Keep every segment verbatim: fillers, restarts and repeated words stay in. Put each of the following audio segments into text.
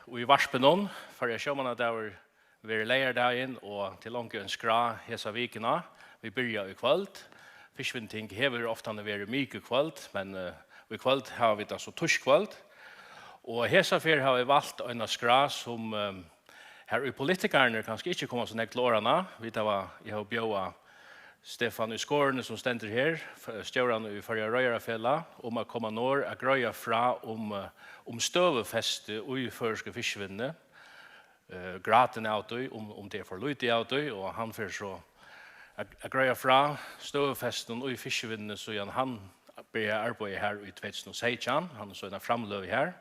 Í varpinum, Føroya sjómannadagur verður leygardagin, og tað er longu ein skrá hesa vikuna. Vit byrja í kvøld. Fiskivinnuting hevur ofta verið mikukvøld, men, eh, í kvøld hava vit tað so týskvøld. Og hesa ferð hava vit valt eina skrá sum, eh, har ið politikararnir kanska ikki koma so nógv til orðanna. Vit hava, eg havi bjóðað Stefán í Skorini, sum stendur her, f-, stjóran í Føroya Reiðarafelag, um at koma norður at greiða frá um, eh, um støðufesti í føroysku fiskivinnuni, eh, gradin av tí, um, um tað er for lítið av tí, og hann fer so at, at greiða frá støðufestinum í fiskivinnuni, síðan hann byrjaði arbeiðið har í tvey túsund og seytjan, hann er so eina framløgu har.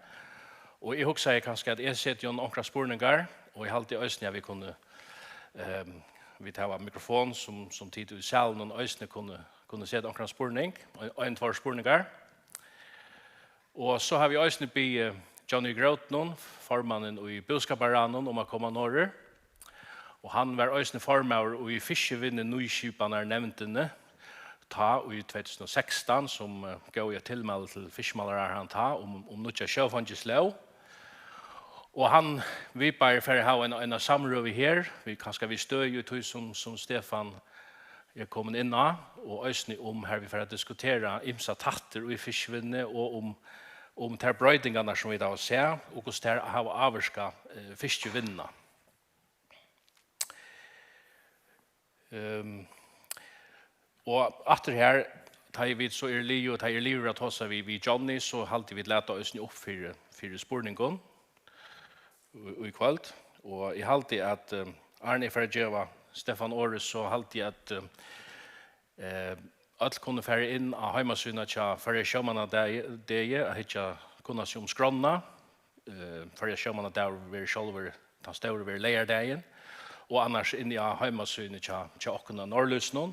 Og eg hugsaði kanska, at eg seti honum onkrar spurningar, og eg haldi eisini, at vit kunnu, ehm, vit hava mikrofon, sum, sum tit í salinum eisini kunnu, kunnu seta onkran spurning, ein, ein, tveir spurningar. Og so hava vit eisini biðið Johnny Grootnum, formannin í Búskaparráðnum, um at koma norður. Og hann var eisini formaður í Fiskivinnunýskipanarnevndini, tá í tvey túsund og sekstan, sum, eh, góv eitt tilmæli til fiskimálaráðharran tá um, um nýggja sjófangislóg. Og hann, vit báðir fara at hava eina, eina samrøðu her, vit kanska við støði í tí, sum, sum Stefán er komin inn á, og eisini um har vit fara at diskutera ymsar tættir í fiskivinnuni og um, um tær broytingarnar, sum vit hava sæð, og hvussu tær hava ávirkað, eh, fiskivinnuna. Ehm, og aftur her, tá ið vit so eru liðug, tá ið eg eri liðugur at tosa við, við Johnny, so haldi eg vit lata eisini upp fyri, fyri spurningum í, í kvøld. Og eg haldi, at, ehm, áðrenn eg fari at geva Stefán orðið, so haldi eg, at, ehm, eh, øll kunnu fara inn á heimasíðuna hjá Føroya sjómannadegi, degi, at hyggja, kunna seg um skránna. Eh, Føroya sjómannadagur verður sjálvur, tann stóri verður leygardagin, og annars inni á heimasíðuni hjá, hjá okkum á Norðlýsinum.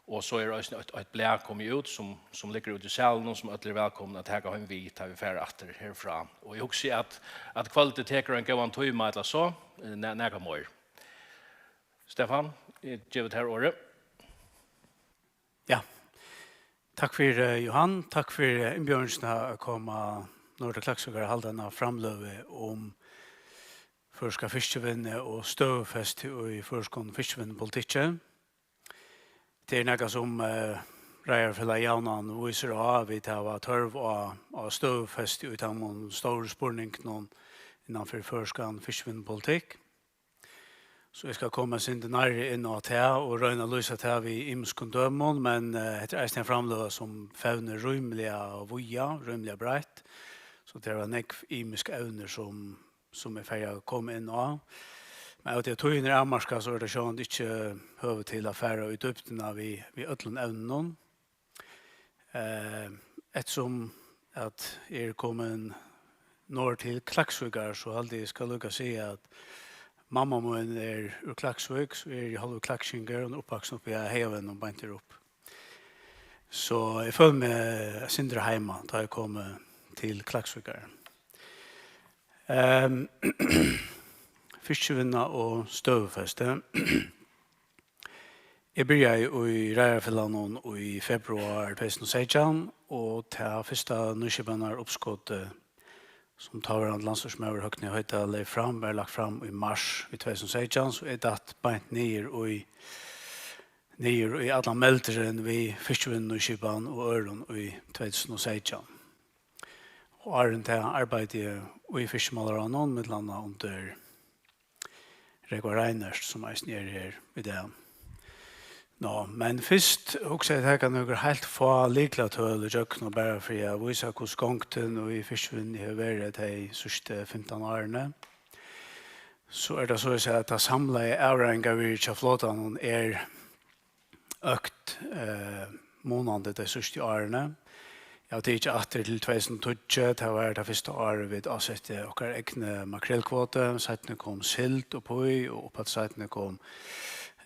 Og so er eisini eitt, eitt blað komið út, sum, sum liggur úti í salinum, sum øll eru vælkomin at taka heim við, tá vit fara aftur herfrá. Og eg hugsi, at, at kvøldið tekur ein góðan tíma ella so, eh, na-, nakað meir. Stefán, eg gevi tær orðið. Ja. Takk fyri, eh, Johan. Takk fyri, eh, innbjóðingina at koma norður til Klaksvíkar og halda eina framløgu um føroyska fiskivinnu og støðufesti í føroyskum fiskivinnupolitikki. Tað er nakað, sum, eh, Reiðarfelagið javnan vísir á, at vit hava tørv á, á støðufesti í teimum stóru spurningunum innan fyri føroyskan fiskivinnupolitikk. So eg skal koma eitt sindur nærri inn á tað og royna at lýsa tað við ymiskum dømum, men, eh, hetta er eisini ein framløga, sum fevnir rímiliga víða, rímiliga breitt. So tað eru nógv ymisk evnir, sum, sum eg fari at koma inn á. Men av tí at tíðin er avmarkað, so er tað sjálvandi ikki høvi til at fara í dýpdina við, við øllum evnunum. Eh, eftirsum at eg eri komin norður til Klaksvíkar, so haldi eg, eg skal líka siga, at mamma mín er úr Klaksvík, so eg eri hálvur klaksvíkingur, og er uppvaksin uppi á Heiðavegnum beint her uppi. So eg føli meg eitt sindur heima, tá eg komi til Klaksvíkar. Ehm, fiskivinna og støðufesti. Eg byrjaði í Reiðarfelagnum í februar tvey túsund og seytjan, og tað fyrsta nýskipanaruppskotið, sum táverandi landsstýrismaður Høgni Hoydal legði fram, var lagt fram í mars í tvey túsund og seytjan, so eg datt beint niður í, niður í allan meldurin við fiskivinnunýskipan og øðrum í tvey túsund og seytjan. Og áðrenn tað arbeiddi eg í Fiskimálaráðnum, millum annað undir Rógvar Reinert, sum eisini er her í dag. Nå, men fyrst hugsi eg at taka nøkur heilt fá lyklatøl ígjøgnum, bara fyri at vísa, hvussu gongdin í fiskivinnuni hevur verið tey síðstu fimtan árini. So er tað soleiðis, at tað samlaða avráðingarvirðið hjá flotanum er økt, eh, munandi tey síðstu árini. Eg havi tikið aftur til tvey túsund og tíggju, tað var tað fyrsta árið, vit ásettu okkara egnu makrelkvotu, seinni kom sild uppí, og uppaftur seinni kom,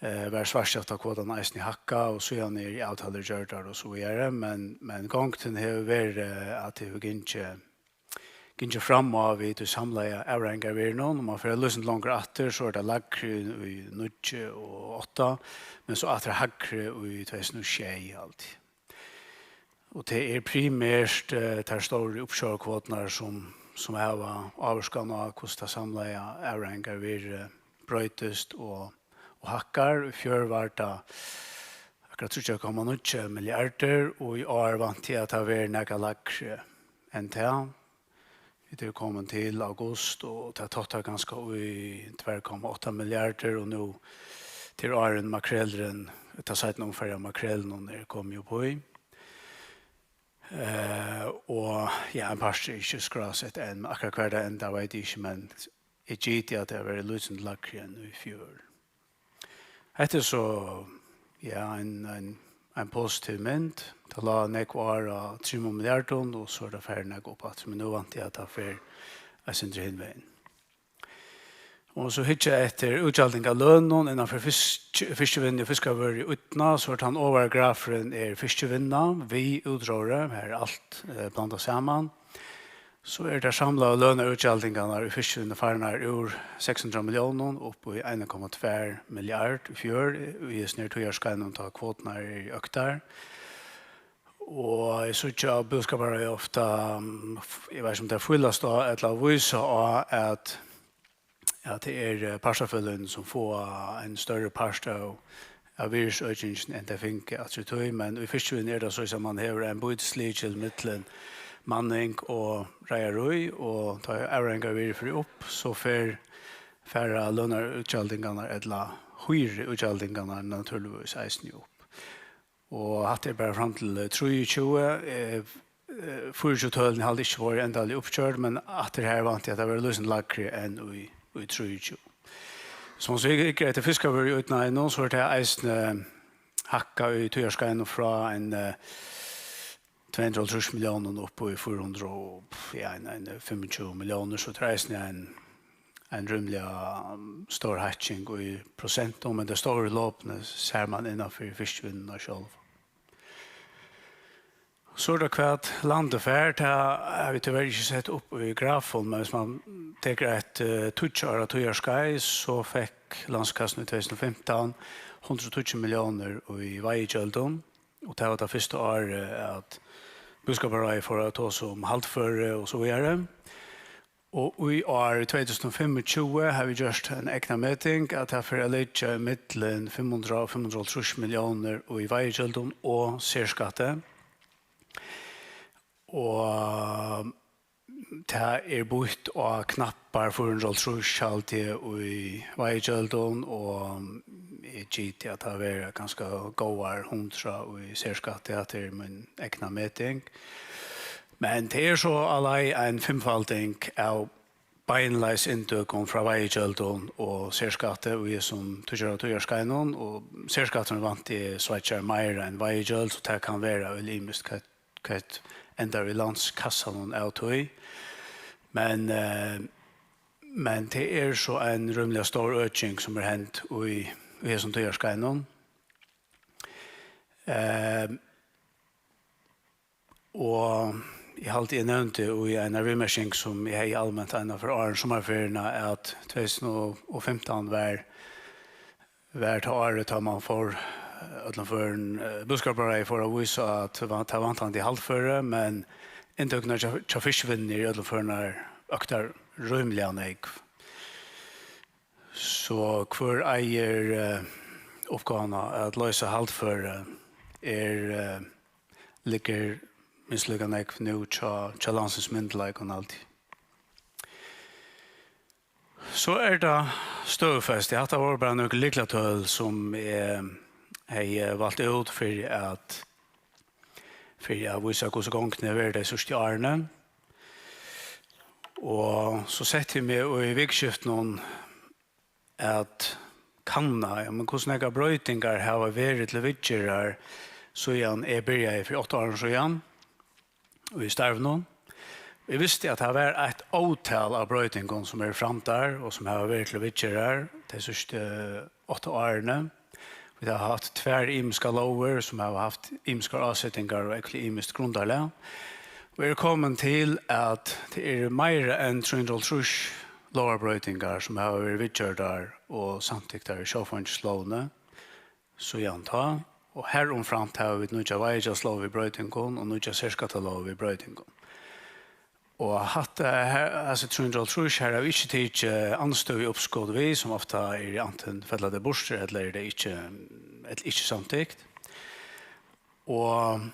eh, var svartskjaldakvotan eisini hækkað, og síðan eru avtalur gjørdar og so víðari, men, men gongdin hevur verið, eh, at tað hevur gingið, gingið fram á við tí samlaða avráðingarvirðinum. Um man fer eitt sindur longur aftur, so er tað lægri í, í níggju og átta, men so aftur hægri í tvey túsund og sjey, alt. Og tað er primært, eh, tær stóru uppsjóvarkvoturnar, sum, sum hava ávirkan á, hvussu tað samlaða avráðingarvirðið broytist og, og hækkar. Í fjør var tað akkurát tríggjar komma níggju milliardir, og í ár vænti eg, at tað verður nakað lægri enn tað. Vit eru komin til august, og tað táttar kanska í tvær komma átta milliardir, og nú til áðrenn makrelurin, tað seinna umfarið av makrelinum er komið upp í. Eh, og ja, ein partur er ikki skrásett enn, men akkurát hvar tað endar, veit eg ikki, men eg giti, at tað verður lítið lægri enn í fjør. Hetta er so, ja, ein, ein, ein positiv mynd. Tað lá nógv ár á trimum milliardum, og so er tað farið nógv upp aftur, men nú vænti eg, at tað fer eitt sindur hin vegin. Og so hyggja eftir útgjalding av lønum innanfyri fisk-, fiskivinnu og fiskavøru í oynni, so er tann ovara grafurin er fiskivinna við útróðri, har er alt, eh, blandað saman. So eru tær samlaðu lønarútgjaldingarnar í fiskivinnu farnar úr seks hundrað milliónum upp í ein komma tvær milliard í fjør, í hesum her tíðarskeiðinum, tá kvoturnar eru øktar. Og eg síggi á búskaparáði ofta, mm, f-, eg veit ikki, um tey fílast á ella vísa á, at, at tað er, eh, partafeløgini, sum fáa ein størri part av, av virðisøkingini, enn tey fingu aftur í tíð. Men í fiskivinnu er tað soleiðis, at mann hevur ein býtislykil millum manning og reiðarí, og tá avráðingarvirðið fer upp, so fer, fara lønarútgjaldingarnar ella hýruútgjaldingarnar natúrligvís eisini upp. Og hatta er bara fram til, eh, trýogtjúgu. Eh, eh, fýraogtjúgu tølini haldi eg ikki vóru endaliga uppgjørd, men aftur har vænti eg, at tað verður lýsandi lægri enn í, í trýogtjúgu. So man hyggur eftir fiskavøru í útnáðinum, so er tað eisini hækkað í tíðarskeiðinum frá ein, eh, tvey hundrað og hálvtrýss milliónum upp í fýra hundrað og, ja, ein, ein fimmogtjúgu milliónir, so tað er eisini ein, ein rímiliga, um, stór hækking í prosentum, men tey stóru lopini sær mann innanfyri fiskivinnuna sjálv. So er tað, hvat landið fær, tað havi eg tíverri ikki sett upp í grafum, men hvis man tekur eitt, eh, tíggju ára tíðarskeið, so fekk landskassin í tvey túsund og fimtan hundrað og tíggju milliónir í veiðigjøldum, og tað var tað fyrsta árið, at búskaparráðið fór at tosa um haldføri og so víðari. Og í ár, í tvey túsund og fimmogtjúgu, hava vit gjørt eina eygnameting, at tað fer at liggja millum fimm hundrað og fimm hundrað og hálvtrýss milliónir í veiðigjøldum og serskatti. Og tað er býtt á knappar fýra hundrað og hálvtrýss, haldi eg, í veiðigjøldum, og eg giti, at tað verður kanska góðar hundrað í serskatti, at tað er mín egna meting. Men tað er so á leið ein fimmfalding av beinleiðis inntøkum frá veiðigjøldum og serskatti í hesum tíggju ára tíðarskeiðinum, og serskatturin vænti eg sveiggjur meira enn veiðigjøld, so tað kann vera ymiskt, hvat, hvat endar í landskassanum av tí. Men, eh, men tað er so ein rímiliga stór øking, sum er hend í, í hesum tíðarskeiðinum. Eh, Og eg haldi, eg nevndi í einari viðmerking, sum eg hevði alment eina ferð áðrenn summarferiuna, at tvey túsund og fimtan var, var tað árið, tá man fór, eh, øllum førum, eh, búskaparráðið fór at vísa, at va-, tað vantandi haldføri, men inntøkurnar hjá, hjá fiskivinnuni eru í øllum førum øktar rímiliga nógv. So hvør eigur, eh, uppgávuna at loysa haldførið, er, eh, liggur minst líka nógv nú hjá, hjá Landsins myndugleikum, haldi eg. So er tað støðufesti. Hatta vóru bara nøkur lyklatøl, sum eg hevði valt út fyri at, fyri at vísa, hvussu gongdin hevur verið tey síðstu árini. Og so setti eg meg í vikuskiftinum at kanna, ja, men hvussu nógvar broytingar hava verið til viðgerðar, síðan eg byrjaði fyri átta árum síðan í starvinum. Eg visti, at tað var eitt ótal av broytingum, sum eru framdar og sum hava verið til viðgerðar tey síðstu átta árini. Vit hava havt tvær ymiskar lógir, sum hava havt ymiskar ásetingar og ógvuliga ymiskt grundarlag. Og eru komin til, at tað eru meira enn trý hundrað og hálvtrýss lógarbroytingar, sum hava verið viðgjørdar og samtyktar í sjófeingislógini síðan tá. Og harumframt hava vit nýggja veiðigjaldslóg við broytingum og nýggja serskattalóg við broytingum. Og hatta her, altso trý hundrað og hálvtrýss, her hava vit ikki tikið andstøðuuppskot við, sum ofta er antin fella tey burtur, ella er tað ikki, ella ikki samtykt. Og,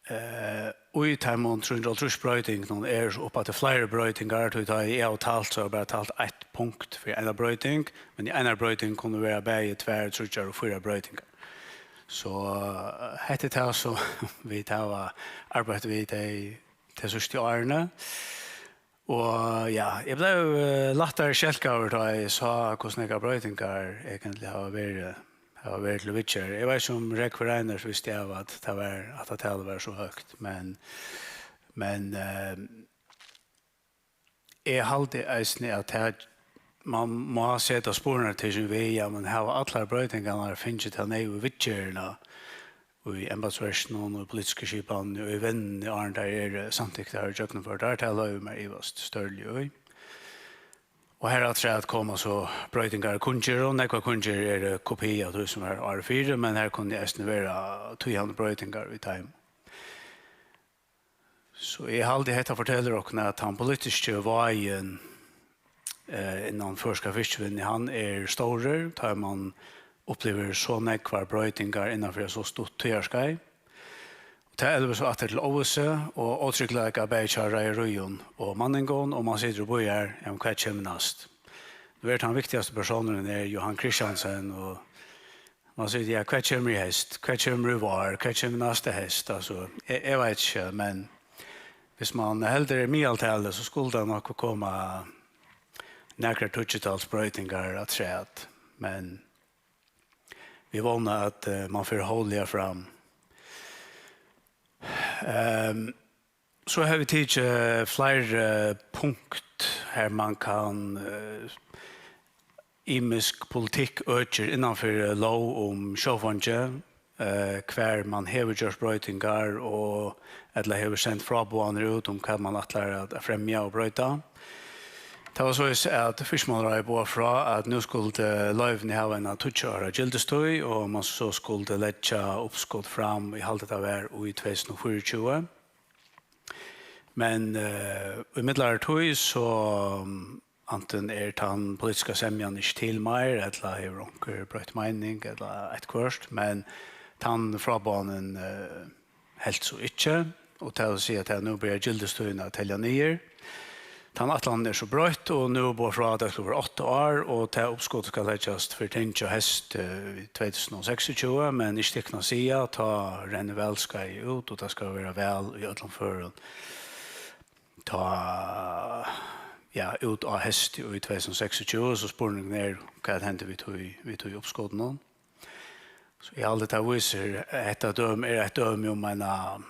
eh, í teimum trý hundrað og hálvtrýss broytingunum er so upp til fleiri broytingar, tí tá eg havi talt, so havi eg bara talt eitt punkt fyri eina broyting, men í einari broyting kunnu vera bæði tvær, tríggjar og fýra broytingar. So, eh, hetta er tað, sum vit hava arbeitt við tey tey síðstu árini. Og ja, eg bleiv, eh, lættari skelkaður, tá eg sá, hvussu nógvar broytingar eigentliga hava verið, hava verið til viðgerð. Eg veit ikki, um Rógvi Reiners visti av, at tað var, at tað talið var so høgt, men, men, eh, eg haldi eisini, at tað, man má seta spurningartekin við, ja, men hava allar broytingarnar fingið ta neyðugu viðgerðina í embætisverkinum og í politisku skipanini og í vinnuni, áðrenn tær eru samtyktar og gjøgnumførdar? Tað loyvi eg mær ivast stórliga í. Og her afturat koma so broytingar í kunngerðum. Nógvar kunngerðir eru kopi av tí, sum var árið fyri, men her kunnu eisini vera týðandi broytingar í teimum. So eg haldi, hetta fortelur okkum, at tann politiski vágin, eh, innan føroyska fiskivinnuni, hann er stórur, tá man upplivir so nógvar broytingar innan fyri so stutt tíðarskeið. Og tað elvir so aftur til óvissu og ótryggleika, bæði hjá reiðaríum og manningum, og man situr og bíðar, ja, men hvat kemur næst? Nú er tann viktigasti persónurin er Johan Christiansen, og man sigur, ja, hvat kemur í heyst? Hvat kemur í vár? Hvat kemur næsta heyst? Altso, eg, eg veit ikki, men hvis man heldur er miðaltalið, so skuldi tað nokk koma nakrar tíggjutalsbroytingar afturat. Men vit vóna, at, eh, man fer hóvliga fram. Ehm, So hava vit tikið fleiri punkt, har man kann, eh, ymisk politikk økir innanfyri lóg um sjófeingi, eh, hvar man hevur gjørt broytingar og ella hevur sent fráboðanir út um hvat man ætlar at, at fremja og broyta. Tað var soleiðis, at Fiskimálaráðið boðaði frá, at nú skuldi loyvini hava eina tíggju ára gildistíð, og man so skuldi leggja uppskot fram, eg haldi, tað var í tvey túsund og fýraogtjúgu. Men, eh, í miðlari tíð, so, mm, antin er tann politiska semjan ikki til meir, ella hevur onkur broytt meining, ella eitthvørt, men tann fráboðanin, eh, helt so ikki, og tað vil siga, at tað nú byrjar gildistíðin at telja niður. Tann ætlanin er so broytt, og nú er boðað frá, at tað skal vera átta ár, og tað uppskotið skal leggjast fyri ting og heyst, eh, í tvey túsund og seksogtjúgu, men ikki tykkum at siga, tá rennur valskeiðið út, og tað skal vera val í øllum førum. Tá, ja, út á heystið í tvey túsund og seksogtjúgu, so spurningurin er, hvat hendir við tí, við tí uppskotinum? So eg haldi, tað vísir, hetta dømi er eitt dømi um eina,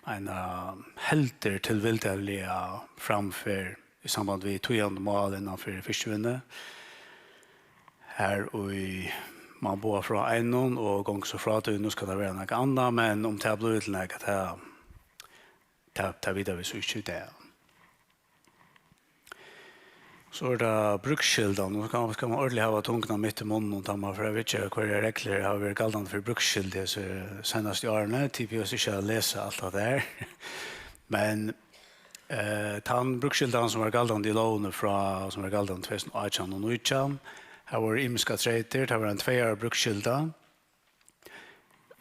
eina heldur tilvildarliga framferð í samband við týðandi mál innan fyri fiskivinnu. Har í man boðar frá einum og gongur so frá tí, nú skal tað vera nakað annað, men um tað blívur til nakað, tað, tað, tað vita vit so ikki í dag. So er tað brúksskyldan. Nú skal, skal man ordiliga hava tunguna mitt í munninum, tá man fer at viðgera, hvørjar reglur hava verið galdandi fyri brúksskyldu hesi seinastu árini. Tippi eg ikki at lesa alt tað har. Men, eh, tann brúksskyldan, sum var galdandi í lógini frá, sum var galdandi tvey túsund og átjan og nítjan, har vóru ymiskar treytir. Tað var ein tvey ára brúksskylda.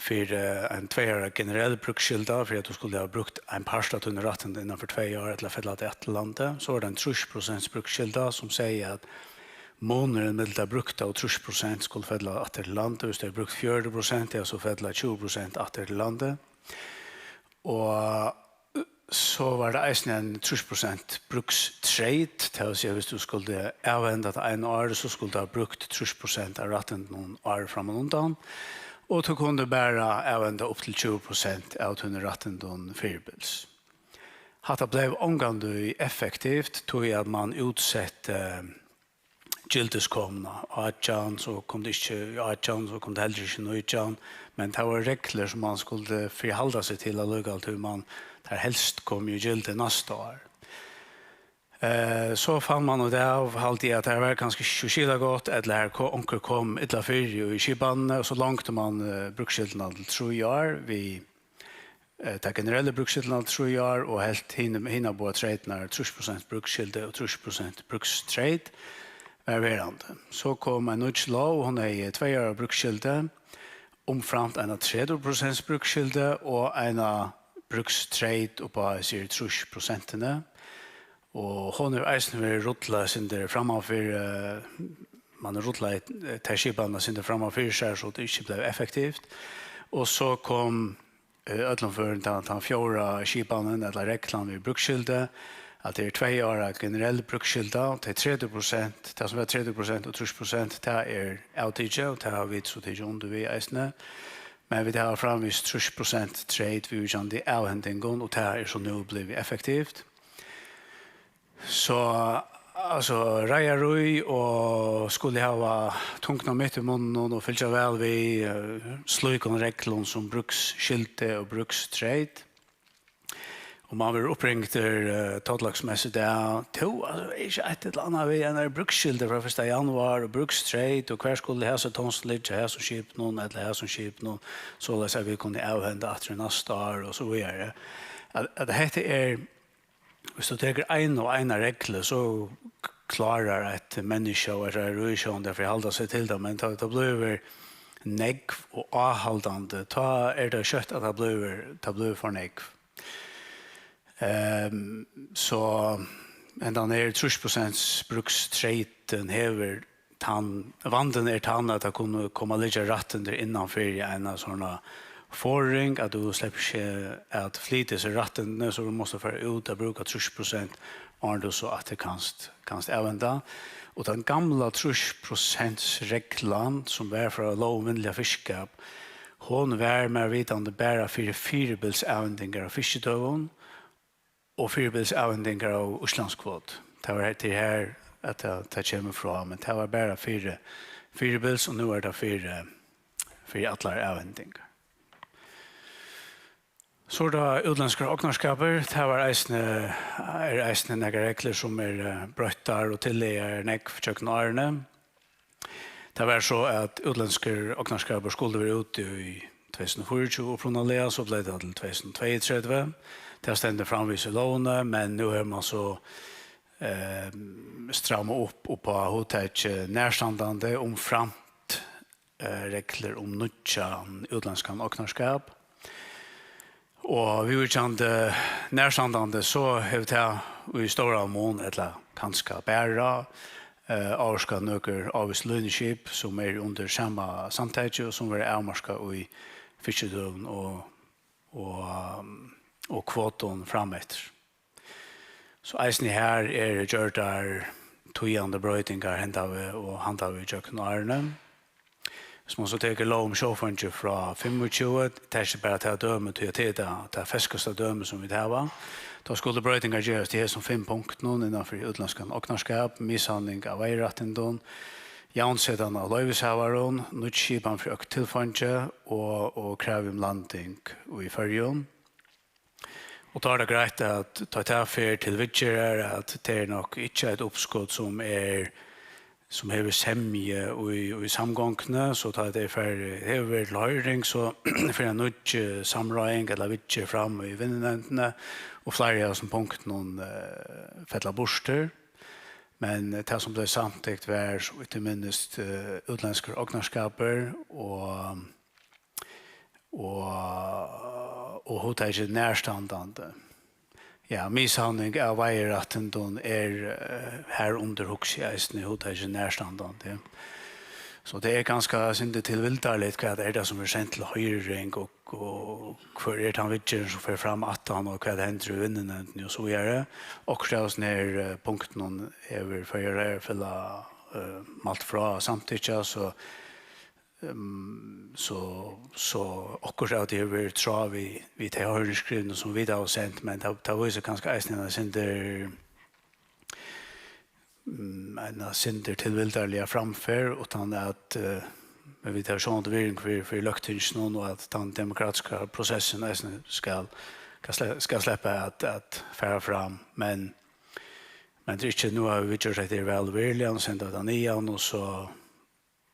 Fyri, eh, ein tvey ára generell brúksskylda, fyri at tú skuldi hava brúkt ein part av tínum rættindum innan fyri tvey ár ella fella tey aftur til landið. So var tað ein trýss prosent brúksskylda, sum segði, at munurin millum tað brúkta og trýss prosent skuldi fella aftur til landið. Viss tú hevði brúkt fjøruti prosent, ja, so fella tjúgu prosent aftur til landið. Og so var tað eisini ein trýss prosent brúkstreyt, tað vil siga, viss tú skuldi avhenda tað eina árið, so skuldi tú hava brúkt trýss prosent av rættindunum árið frammanundan, og tú kundi bara avhenda upp til tjúgu prosent av tínum rættindum fyribils. Hatta bleiv ongantíð effektivt, tí at man útsetti gildiskomuna átjan, so kom tað ikki í átjan, so kom tað heldur ikki í nítjan, men tað vóru reglur, sum man skuldi fyrihalda seg til allíkavæl, tí man, tær helst komu í gildi næsta ár. Eh, so fann man út av, haldi eg, at tað var kanska ikki so skilagott, ella har ko-, onkur kom illa fyri í skipanini, og so longdi man, eh, brúkskylduna til trý ár við eh, ta generellu brúkskylduna til trý ár og helt hin-, hinar báðar treytirnar, trýss prosent brúksskylda og trýss prosent brúkstreyt, var verandi. So kom ein nýggj lóg, hon hevði tvey ára brúksskyldu, umframt eina tretivu prosent brúksskyldu og eina brúkstreyt upp á hesi trýss prosentini. Og hon hevur eisini verið rullað eitt sindur frammanfyri, eh, man hevur rullað, eh, ta skipanina eitt sindur frammanfyri sær, so tað ikki bleiv effektivt. Og so kom, eh, øllum førum tann, tann fjórða skipanin, ella reglan við brúksskyldu, at tað er tvey ára generell brúksskylda, og tað er tretivu prosent, tað sum er tretivu prosent og trýss prosent, tað er avtikið, og tað hava vit so tikið undir við eisini. Men vit hava framvegis trýss prosent treyt viðvíkjandi avhendingum, og tað er so nú blivið effektivt. So, altso, reiðarí og skulu hava tunguna mitt í munninum og fylgja væl við, eh, slíkum reglum sum brúksskyldu og brúkstreyt. Og man verður uppringdur, eh, tollaksmessudag, tú, altso, er ikki eitt ella annað við einari brúksskyldu frá fyrsta januar og brúkstreyt, og hvar skulu hasi tons liggja, hasum skipinum ella hasum skipinum, soleiðis at vit kunnu avhenda aftur í næsta ár og so víðari. At, at hetta er, viss tú tekur eina og eina reglu, so k-, klárar eitt menniskja og eitt reiðarí sjálvandi at forhalda seg til tað, men tá, tá blívur nógv og áhaldandi, tá er tað skjótt, at tað blívur, tað blívur for nógv. Ehm, so hendan her trýss prosent brúkstreytin hevur tann, vandin er tann, at tað kunnu koma liggja rættindi innan fyri eina sovorðna forðing, at tú sleppur ikki at flyta hesi rættindini, so tú mást fara út at brúka trýss prosent, áðrenn tú so aftur kanst, kanst avhenda. Og tann gamla trýss prosents reglan, sum var frá lóg um vinnuligan fiskiskap, hon var, mær vitandi, bara fyri fyribils avhendingar av fiskidøgum og fyribils avhendingar av íslandskvot. Tað var til her, at tað, tað kemur frá, men tað var bara fyri, fyribils, og nú er tað fyri, fyri allar avhendingar. So er tað útlendskur ognarskapur. Tað var eisini, er eisini nakrar reglur sum er, eh, broyttar og tillagaðar nógv gjøgnum árini. Tað var so, at útlendskur ognarskapur skuldi vera úti í tvey túsund og fýraogtjúgu upprunaliga, so bleiv tað til tvey túsund og tveyogtretivu. Tað stendur framvegis í lógini, men nú hevur man so, eh, strammað upp, upp á hugtakið nærstandandi, umframt, eh, reglur um nýggjan útlendskan ognarskap. Og viðvíkjandi nærstandandi, so hevur tað í stóran mun, ella kanska bara, eh, ávirkað nøkur ávís línuskip, sum eru undir sama samtaki og sum verða avmarkað í fiskidøgum og, og, um, og kvotum frameftir. So eisini her eru gjørdar týðandi broytingar henda veg og handa veg gjøgnum árini. Hvis man so tekur lóg um sjófeingi frá fimmogtjúgu, tað er ikki bara tað dømi, tí at tað er tað, tað ferskasta dømi, sum vit hava. Tá skuldu broytingar gerast í hesum fimm punktunum innan fyri útlendskan ognarskap, mishandling av veiðirættindum, javnsetan av loyvishavarum, nýggj skipan fyri økt tilfeingi og, og krav um landing í Føroyum. Og tá er tað greitt, at tá tað fer til viðgerðar, at tað er nokk ikki eitt uppskot, sum er, sum hevur semju í, í samgonguni, so tá tað fer, hevur verið til hoyring, so fer ein nýggj, eh, samráðing ella viðgerð fram í vinnunevndini, og fleiri av hesum punktunum, eh, fella burtur. Men, eh, tað, sum bleiv samtykt, var, so vidt eg minnist, eh, útlendskur ognarskapur og og, og hugtakið nærstandandi. Ja, mishandling av veiðirættindum er, eh, her undir, hugsi eg, eisini hugtakið nærstandandi. So tað er kanska eitt sindur tilvildarligt, hvat er tað, sum er sent til hoyring, og, og hvør er tann viðgerðin, sum fer fram aftan, og hvat hendir í vinnunevndini, og so víðari. Okkurt av hesum her, eh, punktunum hevur Føroyar Airfélag, eh, mælt frá at samtykkja, so Ehm, so, so okkurt av tí hevur verið í tráð við, við tey hoyringsskrivini, sum vit hava sent, men tað, tað vísir kanska eisini eina sindur, mm, eina sindur tilvildarliga framferð, uttan at, eh, men vit hava sjálvandi virðing fyri, fyri løgtinginum, og at tann demokratiska prosessin eisini skal, skal sle-, skal sleppa at, at fara fram, men, men tað er ikki, nú hava vit gjørt hetta her væl og virðiliga, og senda tað niðan, og so,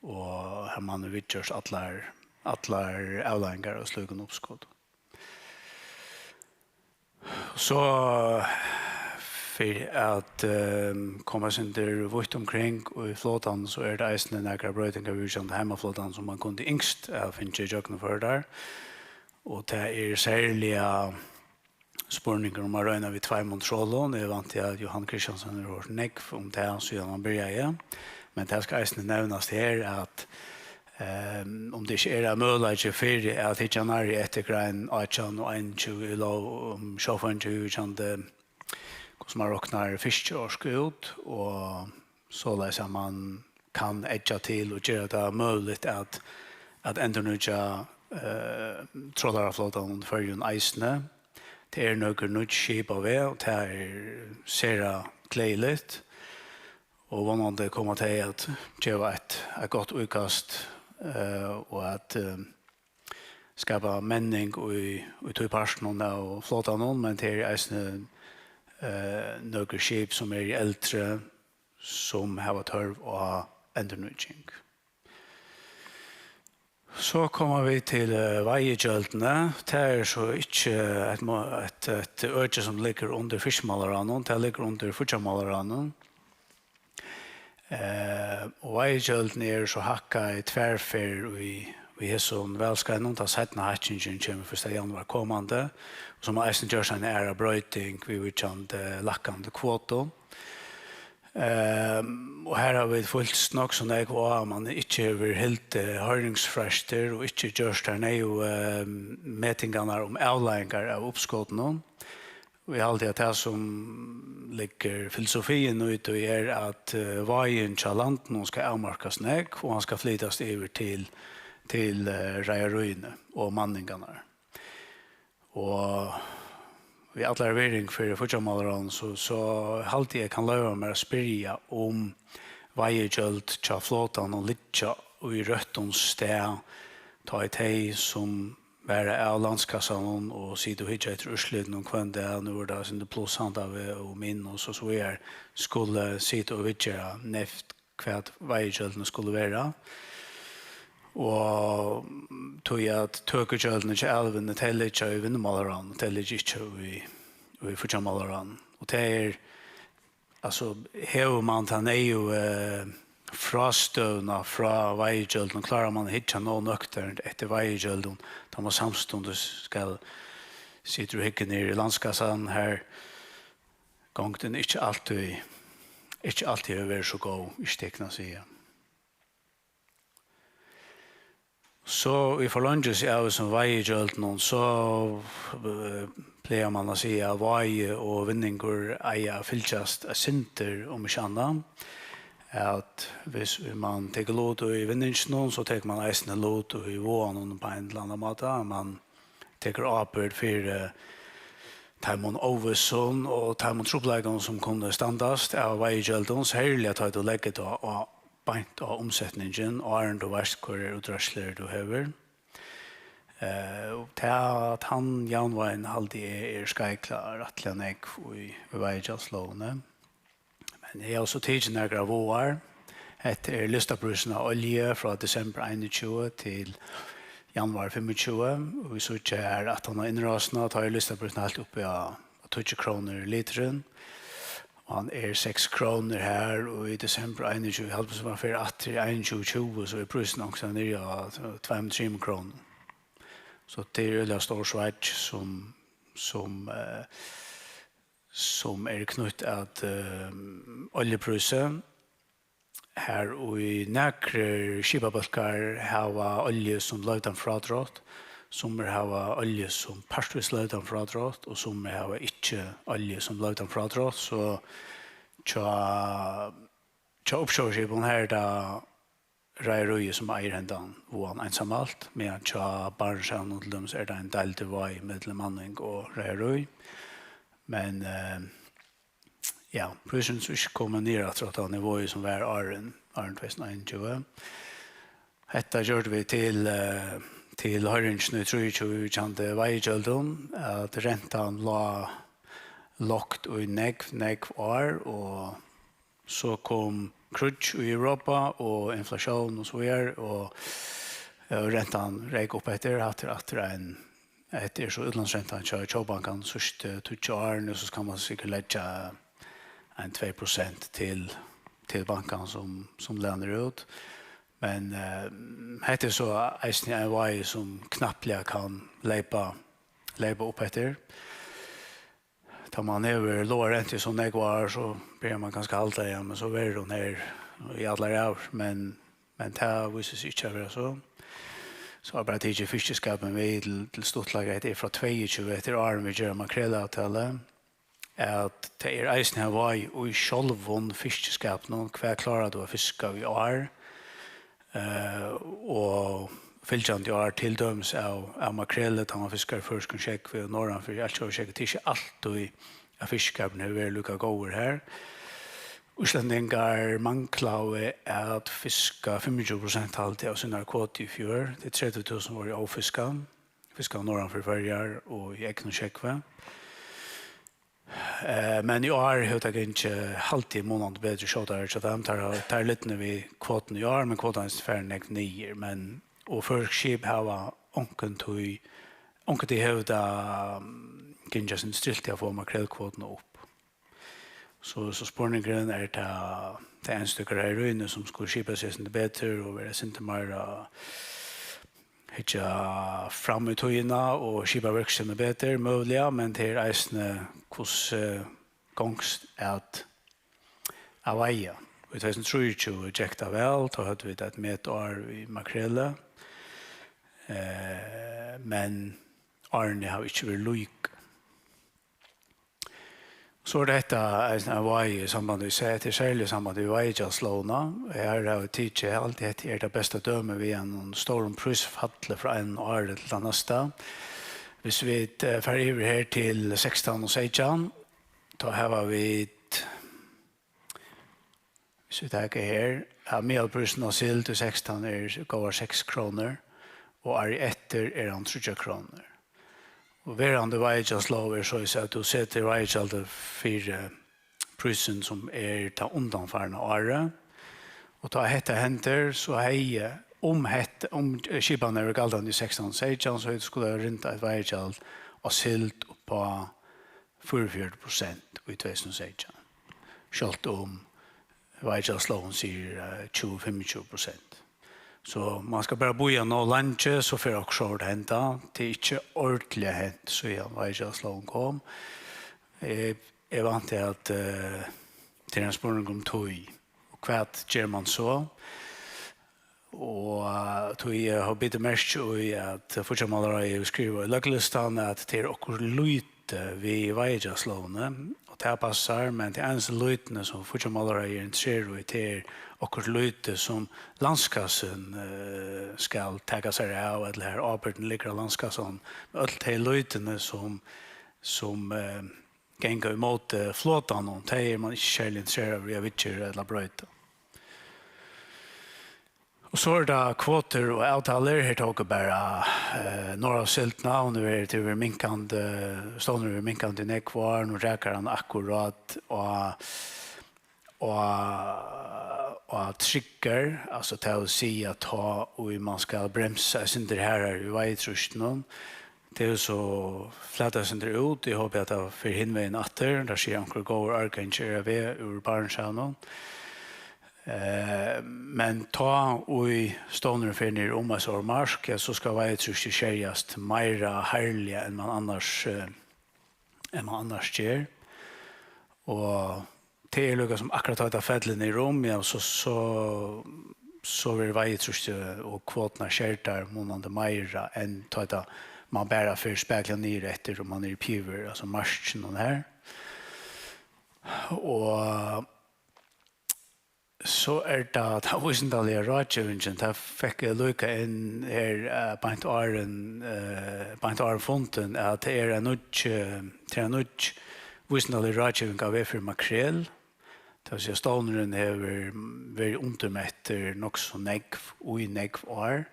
og har man hevur viðgjørt allar, allar avleiðingar av slíkum uppskotum. So fyri at, ehm, koma eitt sindur vítt umkring í flotan, so eru tað eisini nakrar broytingar viðvíkjandi heimaflotan, sum man kundi ynskt at fingið gjøgnumførdar. Og tað er serliga spurningur um at royna við tveimum trolum. Eg vænti, at Jóhan Kristiansen hevur hoyrt nógv um tað, síðan hann byrjaði. Men tað skal eisini nevnast her, at, ehm, um tað ikki er ein møguleiki fyri at hyggja nærri eftir grein átjan og einogtjúgu í lóg um sjófeingi, viðvíkjandi hvussu man roknar fiskiorku út, og soleiðis at man kann eggja til og gera tað møguligt at, at endurnýggja, eh, trolaraflotan í Føroyum eisini. Tað eru nøkur nýggj skip á veg, og tað er sera gleðiligt, og vónandi koma tey at geva eitt, eitt gott íkast, eh, og at, eh, skapa menning í, í tí partinum av flotanum, men tað eru eisini, eh, nøkur skip, sum eru eldri, sum hava tørv á endurnýgging. So koma vit til, eh, veiðigjøldini. Tað er so ikki eitt mo-, eitt, eitt øki, sum liggur undir fiskimálaráðnum, tað liggur undir fíggjarmálaráðnum. Eh, og veiðigjøldini eru so hækkað í tvær ferðir í, í hesum valskeiðinum. Tann seinna hækkingin kemur fyrsta januar komandi, og so má eisini gjørt eina aðra broyting viðvíkjandi lækkandi kvotu. Ehm, og her hava vit fylgst nokk so nógv á, at man ikki hevur hildið hoyringsfreistir og ikki gjørt tær neyðugu, ehm, metingarnar um avleiðingar av uppskotinum. Og eg haldi, at tað, sum liggur filosofiin í tí, er, at, eh, vágin hjá landinum skal avmarkast nógv, og hann skal flytast yvir til, til, eh, reiðaríini og manningarnar. Og við allari virðing fyri fíggjarmálaráðnum, so, so haldi eg, kann loyva mær at spyrja, um veiðigjøld hjá flotanum liggja í røttum stað, tá ið tey, sum vara av landskassanum og sita og hyggja eftir úrslitunum hvønn dag, nú er tað eitt sindur pluss handan veg og minus og so víðari, skulu sita og viðgera neyvt, hvat veiðigjøldini skulu vera. Og tí at tøkugjøldini hjá Alvini, tey liggja í Vinnumálaráðnum, tey liggja ikki í, í Fíggjarmálaráðnum. Og tað er, altso, hevur man ta neyðugu, eh, frástøðuna frá veiðigjøldum, klárar man at hyggja nóg nøkternt eftir veiðigjøldum, tá man samstundis skal sita og hyggja niður í landskassan, har gongdin ikki altíð, ikki altíð hevur verið so góð, ikki tykkum at siga. So í forleingis av hesum veiðigjøldunum, so, eh, plagar man at siga, at vági og vinningur eiga at fylgjast eitt sindur, um ikki annað. At hvis man tekur lut í vinninginum, so tekur man eisini lut í váðanum á ein ella annan máta. Man tekur ábyrgd fyri, eh, teimum óvissum og teimum trupulleikunum, sum kunnu standast av veiðigjøldum, serliga tá tú leggur tað á, beint á umsetningin, áðrenn tú veitst, hvørjar útreiðslur tú hevur. Eh, og tað, tann javnvágin haldi eg er skeiklað rættiliga nógv í, í veiðigjaldslógini. Men eg havi so tikið nakrar váðar. Hetta er listaprísin á olju frá desembur einogtjúgu til januar fimmogtjúgu. Og vit síggja her, at hann á innrásina, tá er listaprísin heilt uppi á, á tíggju krónur liturin. Og hann er seks krónur her, og í desembur einogtjúgu, eg haldi, sum hann fer aftur í einogtjúgu tjúgu, so er prísin onkustaðni niðri á tveimum, trimum krónum. So tað er øgiliga stór sveiggjur, sum, sum, eh, sum er knýtt at, eh, oljuprísi. Har í nakrir skipabólkar hava olju sum løtan frádrátt, summir hava olju sum partvíst løtan frádrátt, og summir hava ikki olju sum løtan frádrátt. So hjá, hjá uppsjóvarskipum, har er tað reiðaríið, sum eigur hendan váðan einsamalt, meðan hjá Barentshavinum til dømis er tað ein deildur vági millum manning og reiðarí. Men, eh, ja, prísurin er so ikki komin niður aftur á tað niveauið, sum var áðrenn, áðrenn tvey túsund og einogtjúgu. Hetta gjørdu vit til, eh, til hoyringina í trýogtjúgu viðvíkjandi veiðigjøldum, at rentan lá lágt í nógv, nógv ár, og so kom kríggj í Europa og inflatión og so víðari, og, og rentan reyk upp eftir. Hatta er aftur ein, Hetta er so útlánsrentan hjá Tjóðbankanum síðstu tíggju árini, so skal mann sikkurt leggja ein tvey prosent til, til bankan sum, sum lænir út. Men, eh, hetta er so eisini ein vági sum knappliga kann leypa, leypa upp eftir. Tá mann hevur lága rentu í so nógv ár, so byrjar mann kanska at halda, ja, men so verður hon her í allar ævir. Men, men tað vísir seg ikki at vera so. So er bara tikið fiskiskapin við til, til stuttleika. Hetta er frá tveyogtjúgu, hetta er áðrenn vit gera makrelavtalu, at tað er eisini ein vági í sjálvum fiskiskapinum. Hvat klárar tú at fiska í ár? Eh, og fylgjandi ár, til dømis av, av makreli, tá mann fiskar í føroyskum sjógvi og norðanfyri altjóða sjógvi, tað er ikki altíð, at fiskiskapurin hevur verið líka góður har. Íslendingar manglaðu at fiska fimmogtjúgu prosent, haldi eg, av sínari kvotu í fjør. Tað er tretivu túsund vóru ófiskað, fiskað norðanfyri Føroyar og í egnum sjógvi. Eh, men í ár hevur tað gingið, haldi eg, munandi betri, skjótari hjá teimum. Teir hava, teir eru lidnir við kvotuna í ár, men kvotan er farin nógv niður. Men, og føroysk skip hava onkuntíð, onkuntíð hevur tað, mm, gingið eitt sindur striltið at fáa makrelkvotuna upp. So, so spurningurin er, tað, tað einstøku reiðaríini, sum skulu skipa seg eitt sindur betur og vera eitt sindur meira, hyggja fram í tíðina og skipa virksemið betur, møguliga, men tað er eisini, hvussu gongst at, at veiða. Í tvey túsund og trýogtjúgu gekk tað væl, tá høvdu vit eitt metár í makreli, eh, men árini hava ikki verið lík. So er hetta eisini ein vági í sambandi við, hetta er serliga í sambandi við veiðigjaldslógina. Her hava vit tikið, eg haldi, hetta er tað besta dømið við einum stórum prísfalli frá einum ári til tað næsta. Hvis vit, eh, fara yvir her til sekstan og seytjan, tá hava vit, hvis vit taka her, ja, miðalprísin á sild í sekstan er góðar seks krónur, og árið eftir er hann tríggjar krónur. Og verandi veiðigjaldslóg er soleiðis, at tú setir veiðigjaldið fyri prísin, sum er tað undanfarna árið. Og tá hetta hendir, so hevði, um hetta, um, eh, skipanin hevði verið galdandi í sekstan seytjan, so hevði skulað rinda eitt veiðigjald á sild upp á fýraogfjøruti prosent í tvey túsund og seytjan. Sjálvt um veiðigjaldslógin sigur, eh, tjúgu, fimmogtjúgu prosent. So mann skal bara bíða nóg leingi, so fer okkurt sovorðið at henda. Tað er ikki ordiliga hent, síðan veiðigjaldslógin kom. Eg, eg vænti, at, eh, tað er ein spurningur um tíð. Og hvat ger mann so? Og, eh, tí eg havi bitið merki í, at Fíggjarmálaráðið hevur skrivað í løglistan, at tað er okkurt lítið við veiðigjaldslógini, og tað passar, men tað einasta lítið, sum Fíggjarmálaráðið er interesserað í, tað er okkurt lítið, sum landskassin, eh, skal taka sær av, ella har ábyrgdin liggur á landskassanum. Men øll tey lítini, sum, sum, eh, ganga ímóti flotanum, tey er mann ikki serliga interesseraður í at viðgera ella broyta. Og so er tað kvotur og avtalur. Her tóku bara, eh, norðursildina, hon er, tað er minkandi, stovnurin er minkandi í nógv ár, nú rakar hann akkurát á, á, á tryggar, altso, tað vil siga, tá ið mann skal bremsa eitt sindur harðari í veiðitrýstinum. Tað er so flatað eitt sindur út, eg hopi, at tað fer hin vegin aftur. Tað siga, onkrir góðir árgangir eru við úr Barentshavinum. Eh, men tá ið stovnurin fer niður um eitt ár mark, ja, so skal veiðitrýstið skerjast meira harðliga enn mann annars, eh, enn mann annars ger. Og tað er líka sum akkurát tá tað fellur niður um, ja, so, so, so verður veiðitrýstið og kvoturnar skerdar munandi meira enn tá tað mann bara fer spakuliga niður eftir, um mann er í pivur, altso markinum her. Og so er tað, tað vísindaliga ráðgevingin, tað fekk eg líka inn her, eh, beint áðrenn, eh, beint áðrenn fundin, at tað er ein nýggj, eh, tað er ein nýggj vísindalig ráðgeving á veg fyri makrel. Tað vil siga, stovnurin hevur verið undirmettur nokk so nógv í nógv ár.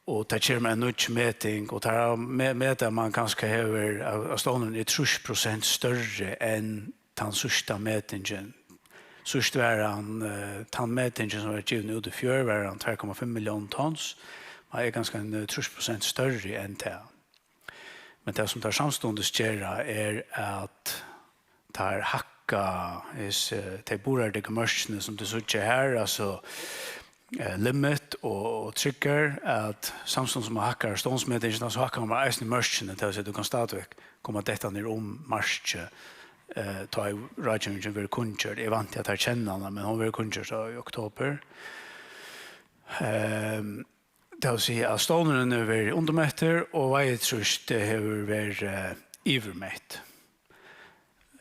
Og tað kemur ein nýggj meting, og tað er me-, meta, at mann kanska hevur, at, at stovnurin er trýss prosent størri enn tann síðsta metingin. Síðst var hann, eh, tann metingin, sum var givin út í fjør, var hann tvær komma fimm milliónir tons. Hann er kanska ein, eh, trýss prosent størri enn tað. Men tað, sum teir samstundis gera, er, at teir hækka hesi, tey burðardyggu mørkini, sum tit síggja her, altso, eh, limit og, og trigger, at samstundis sum man hækkar stovnsmetingina, so hækkar man eisini mørkini, tað vil siga, tú kanst stadigvæk koma at detta niður um markið, eh, tá ið ráðgevingin verður kunngjørd. Eg vænti, at teir kenna hana, men hon verður kunngjørd í oktober. Ehm, tað vil siga, at stovnurin hevur verið undirmettur, og veiðitrýstið hevur verið, eh, yvirmett.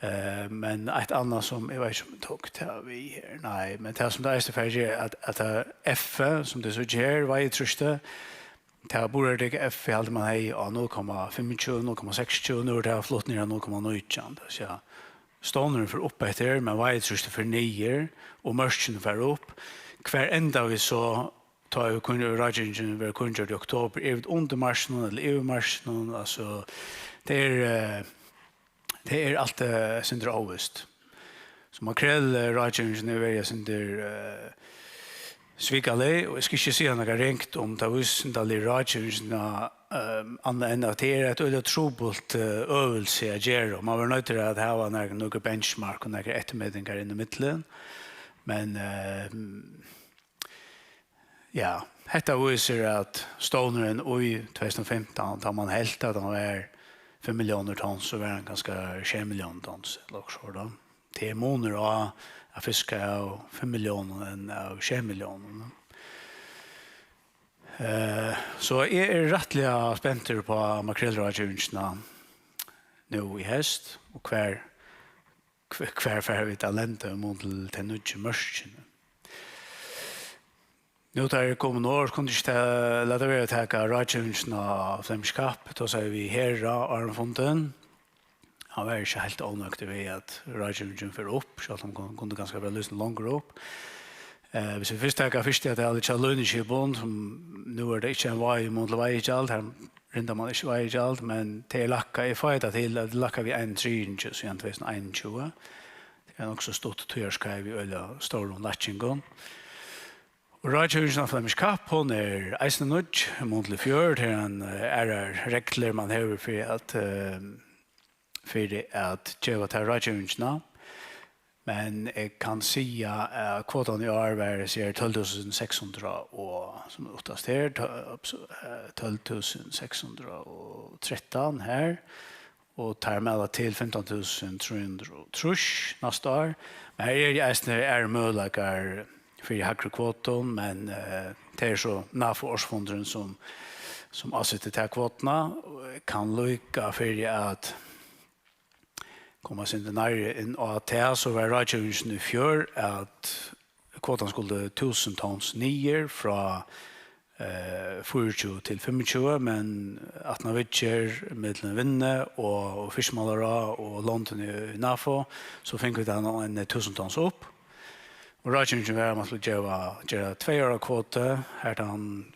Eh, men eitt annað, sum eg veit ikki, um eg tók tað við her, nei, men tað, sum tað eisini fer, er, at, at tað F, sum tit síggja her, veiðitrýstið, tað burðardygga F, eg haldi, man hevði á null komma fimmogtjúgu, null komma seksogtjúgu, nú er tað flutt niður á null komma nítjan, tað vil siga, stovnurin fer upp eftir, men veiðitrýstið fer niður, og mørkini fara upp. Hvar enda vit so, tá ið kunn-, ráðgevingin verður kunngjørd í oktober? Eru vit undir markinum ella yvir markinum? Altso, tað er, eh, tað er alt, eh, eitt sindur óvist. So makrelráðgevingin hevur verið eitt sindur, eh, svikalig, og eg skal ikki siga nakað ringt um ta vísindaligu ráðgevingina, eh, annað enn at tað er eitt øgiliga trupult, eh, øvelse at gera, og man verður noyddur at hava nakrar, nøkur benchmark og nakrar eftirmetingar inn ímillum. Men, eh, ja, hetta vísir, at stovnurin í tvey túsund og fimtan, tá man helt, at hann var fimm milliónir tons, so var hann kanska sjey milliónir tons, ella okkurt sovorðið. Tað er munur á at fiska av fimm milliónum enn av sjey milliónum. Eh, so eg eri rættiliga spentur upp á makrelráðgevingina nú í heyst, og hvar, hv-, hvar fara vit at lenda í mun til tey nýggju mørkini? Nú, tá eg eri komin norður, kundi eg ikki ta-, lata vera at taka ráðgevingina á Flemish Cup, tosaði við Hera áðrenn fundin. Hann var ikki heilt ónøgdur við, at ráðgevingin fer upp, sjálvt um hon kundi kanska vera lítil longur upp. Eh, hvis vit fyrst taka fyrsta talið hjá Línuskipum, sum nú er tað ikki ein veiði í mun til veiðigjald, her rindar man ikki veiðigjald, men tað er lækkað, eg fái tað til, at tað er lækkað við ein triðingi síðan tvey túsund og einogtjúgu. Tað er nokk so stutt tíðarskeið við øgiliga stórum lækkingum. Og ráðgevingin av Flemish Cup, hon er eisini nýggj, í mun til í fjør, tað er ein, eh, aðrar reglur man hevur fyri at, eh, fyri at geva ta ráðgevingina. Men eg kann siga, at kvotan í ár var, sigur, tólv túsund seks hundrað og, sum er uttast her, tø-, eh, tólv túsund seks hundrað og trettan her, og teir mæla til fimtan túsund trý hundrað og trýss næsta ár. Men her eru eisini, eru møguleikar fyri hægri kvotum, men, eh, tað er so NAFO ársfundurin, sum, sum ásetir ta kvotuna, og eg kann líka fyri at koma eitt sindur nærri inn á tað, so var ráðgevingin í fjør, at kvotan skuldi túsund tons niður frá, eh, fýraogtjúgu til fimmogtjúgu, men aftan á viðgerð millum Vinnu og, og Fiskimálaráð og londini í NAFO, so fingu vit hana eini túsund tons upp. Og ráðgevingin var, at man skuldi geva, gera tvey ára kvotu, har tann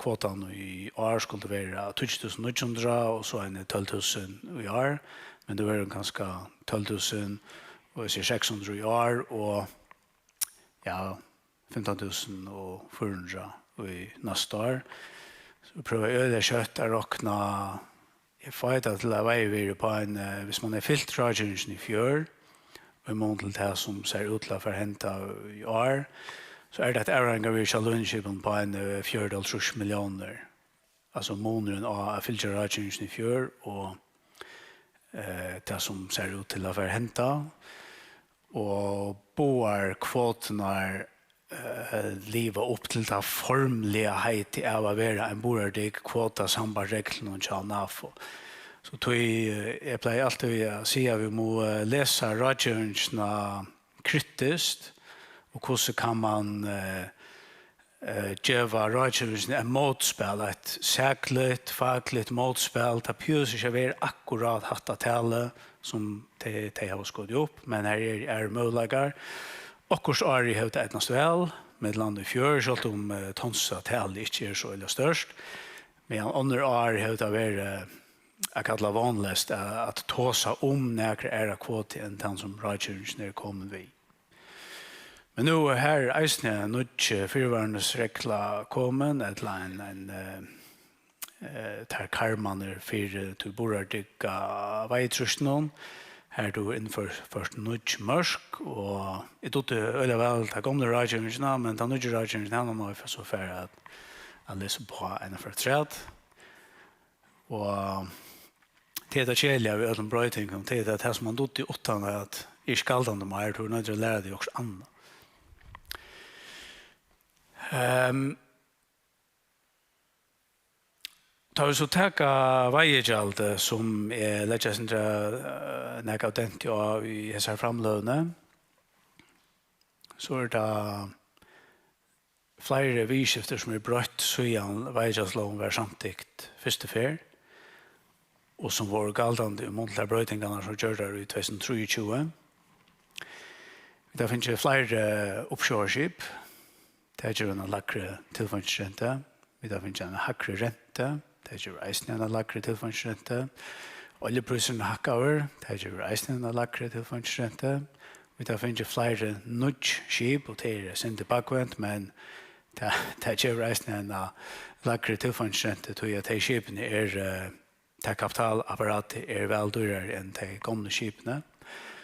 kvotan í ár skuldi vera tíggju túsund níggju hundrað og so eini tólv túsund í ár, men tað verður kanska tólv túsund og eg sigi seks hundrað í ár og, ja, fimtan túsund og fýra hundrað í næsta ár. So eg prøvi øgiliga skjótt at rokna, eg fái tað til at veiða við upp á ein, eh, hvis man hevur fylgt ráðgevingini í fjør, og í mun til tað sum sær út til at fara at henda í ár, so er tað eitt avráðingarvirði hjá Línuskipum upp á ein, eh, fjøruti, hálvtrýss milliónir. Altso munurin á at fylgja ráðgevingini í fjør og, eh, tað sum sær út til at fara at henda. Og báðar kvoturnar, eh, liva upp til ta formliga heitið av at vera ein burðardygg kvota sambært reglunum hjá NAFO. So tí, eh, eg plagi altíð at siga, at vit mugu, eh, lesa ráðgevingina kritiskt, og hvussu kann man, eh, eh, geva ráðgevingini eitt mótspæl, eitt sakligt, fakligt mótspæl. Tað behøvist ikki at vera akkurát hatta talið, sum tey, tey hava skotið upp, men her er, eru møguleikar. Okkurt ár hevur tað eydnast væl, millum annað í fjør, sjálvt um, eh, tonsatalið ikki er so øgiliga stórt. Meðan onnur ár hevur tað verið, eh, at kalla vónleyst at, at tosa um nakra aðra kvotu enn tann, sum ráðgevingin er komin við. Men nú er her eisini ein nýggj, eh, fyrivarnisregla komin, ella ein, ein, eh, eh, tær karmarnar fyri tí burðardygga veiðitrýstinum. Har er innført, ført nýggj mørk, og eg dugdi øgiliga væl ta gomlu ráðgevingina, men ta nýggju ráðgevingina, hana má eg so fara at, at lesa upp á eina afturat. Og tað er tað keðiliga við øllum broytingum, tað er tað, tað sum mann dugdi uttan at er ikki galdandi meir, tú er noyddur at læra teg okkurt annað. Ehm, Tá vit so taka veiðigjaldið, sum eg leggi eitt sindur, eh, nakað av denti á í hesari framløguni, so er tað fleiri viðurskifti, sum er broytt, síðan veiðigjaldslógin var samtykt fyrstu ferð, og sum vóru galdandi í mun til tær broytingarnar, sum gjørdar í tvey túsund og trýogtjúgu. Vit hava fingið fleiri uppsjóvarskip. Tað gevur eina lægri tilfeingisrentu. Vit hava fingið eina hægri rentu. Tað gevur eisini eina lægri tilfeingisrentu. Oljuprísurin er hækkaður. Tað gevur eisini eina lægri tilfeingisrentu. Vit hava fingið fleiri nýggj skip, og tað er eitt sindur bakvent, men tað, tað gevur eisini eina lægri tilfeingisrentu, tí at tey skipini er, eh, tað kapitalapparatið er væl dýrari enn tey gomlu skipini.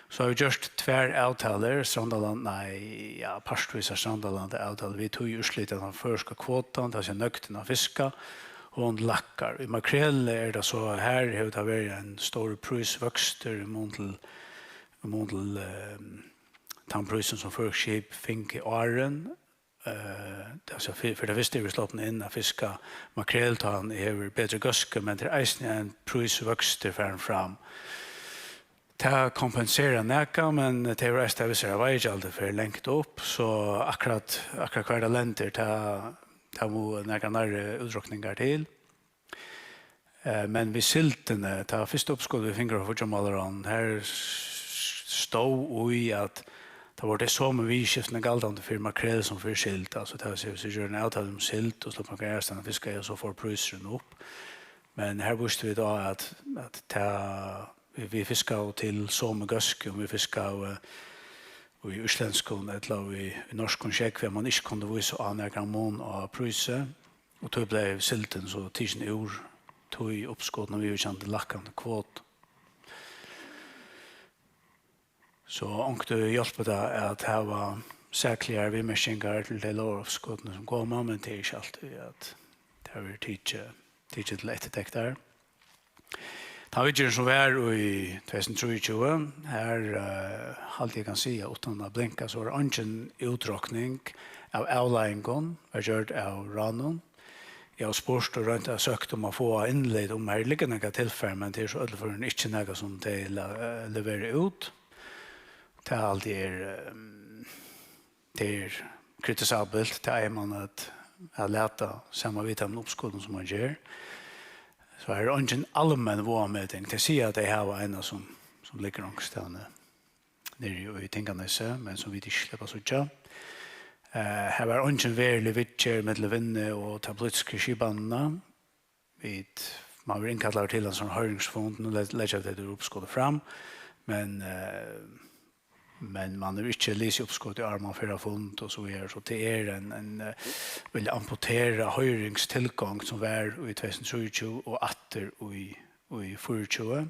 So hava vit gjørt tvær avtalur, Strandaland, nei, ja, partvísar Strandalandaavtalur, við tí úrslitið at tann føroyska kvotan, tað vil siga nøgdin av fiska, hon lækkar. Í makreli er tað so, her hevur tað verið ein stórur prísvøkstur í mun til, í mun til, eh, tann prísin, sum føroysk skip fingu áðrenn. Eh, tað er so fyri, fyri tað fyrsta eru vit sloppin inn at fiska makrel, tá hann hevur betri góðsku, men tað er eisini ein prísvøkstur farin fram. Tað kompenserar nakað, men tað hevur eisini tað við sær at veiðigjaldið fer langt upp, so akkurát, akkurát hvar tað lendir, tað, tað mugu nakrar nærri útrokningar til. Eh, men við sildini, tað fyrsta uppskot, vit fingu frá fíggjarmálaráðnum, har s-, stóð í, at tað vóru tey somu viðurskiftini galdandi fyri makrel sum fyri sild. Altso, tað vil siga, viss tú ger eina avtalu um sild, og sleppur makrel aðrastaðni at fiska, ja, so fer prísurin upp. Men har vístu vit á, at, at tað, vit, vit fiskaðu til somu góðsku, um vit fiskaðu, eh, í íslendskum ella í, í norskum sjógvi, at mann ikki kundi vísa á nakran mun á prísi. Og tí bleiv sildin so tikin úr tí uppskotinum viðvíkjandi lækkandi kvotu. So onkuntíð hjálpir tað at hava sakligar viðmerkingar til tey lógaruppskotini sum koma, men tað er ikki altíð, at tað verður tikið, tikið til eftirtektar. Tann viðgerðin, sum var í tvey túsund og trýogtjúgu, har, eh, haldi eg kann siga, uttan at blinka, so var eingin útrokning av avleiðingum var gjørd av ráðnum. Eg havi spurt og roynt at søkt um at fáa innlit, um har liggur nakað tilfar, men tað er so í øllum førum ikki nakað, sum tey la-, eh, levera út. Tað haldi eg er, ehm, tað er kritisabelt, tað eigur mann at, at lata sama við teimum uppskotum, sum mann ger. So har er eingin almenn váðameting. Tey siga, at tey hava eina, sum, sum liggur onkustaðni niðri í Tinganesi, men sum vit ikki sleppa at síggja. Eh, har var eingin verulig viðgerð millum Vinnu og ta politisku skipanina. Vit, mann verður innkallaður til ein sånn hoyringsfund, nú le-, leggja vit hetta uppskotið fram, men, eh, men mann hevur ikki lisið uppskotið, áðrenn mann fer á fund og so víðari. So tað er ein, ein, eh, veldig amputerað hoyringstilgongd, sum var í tvey túsund og trýogtjúgu og aftur í, í fýraogtjúgu.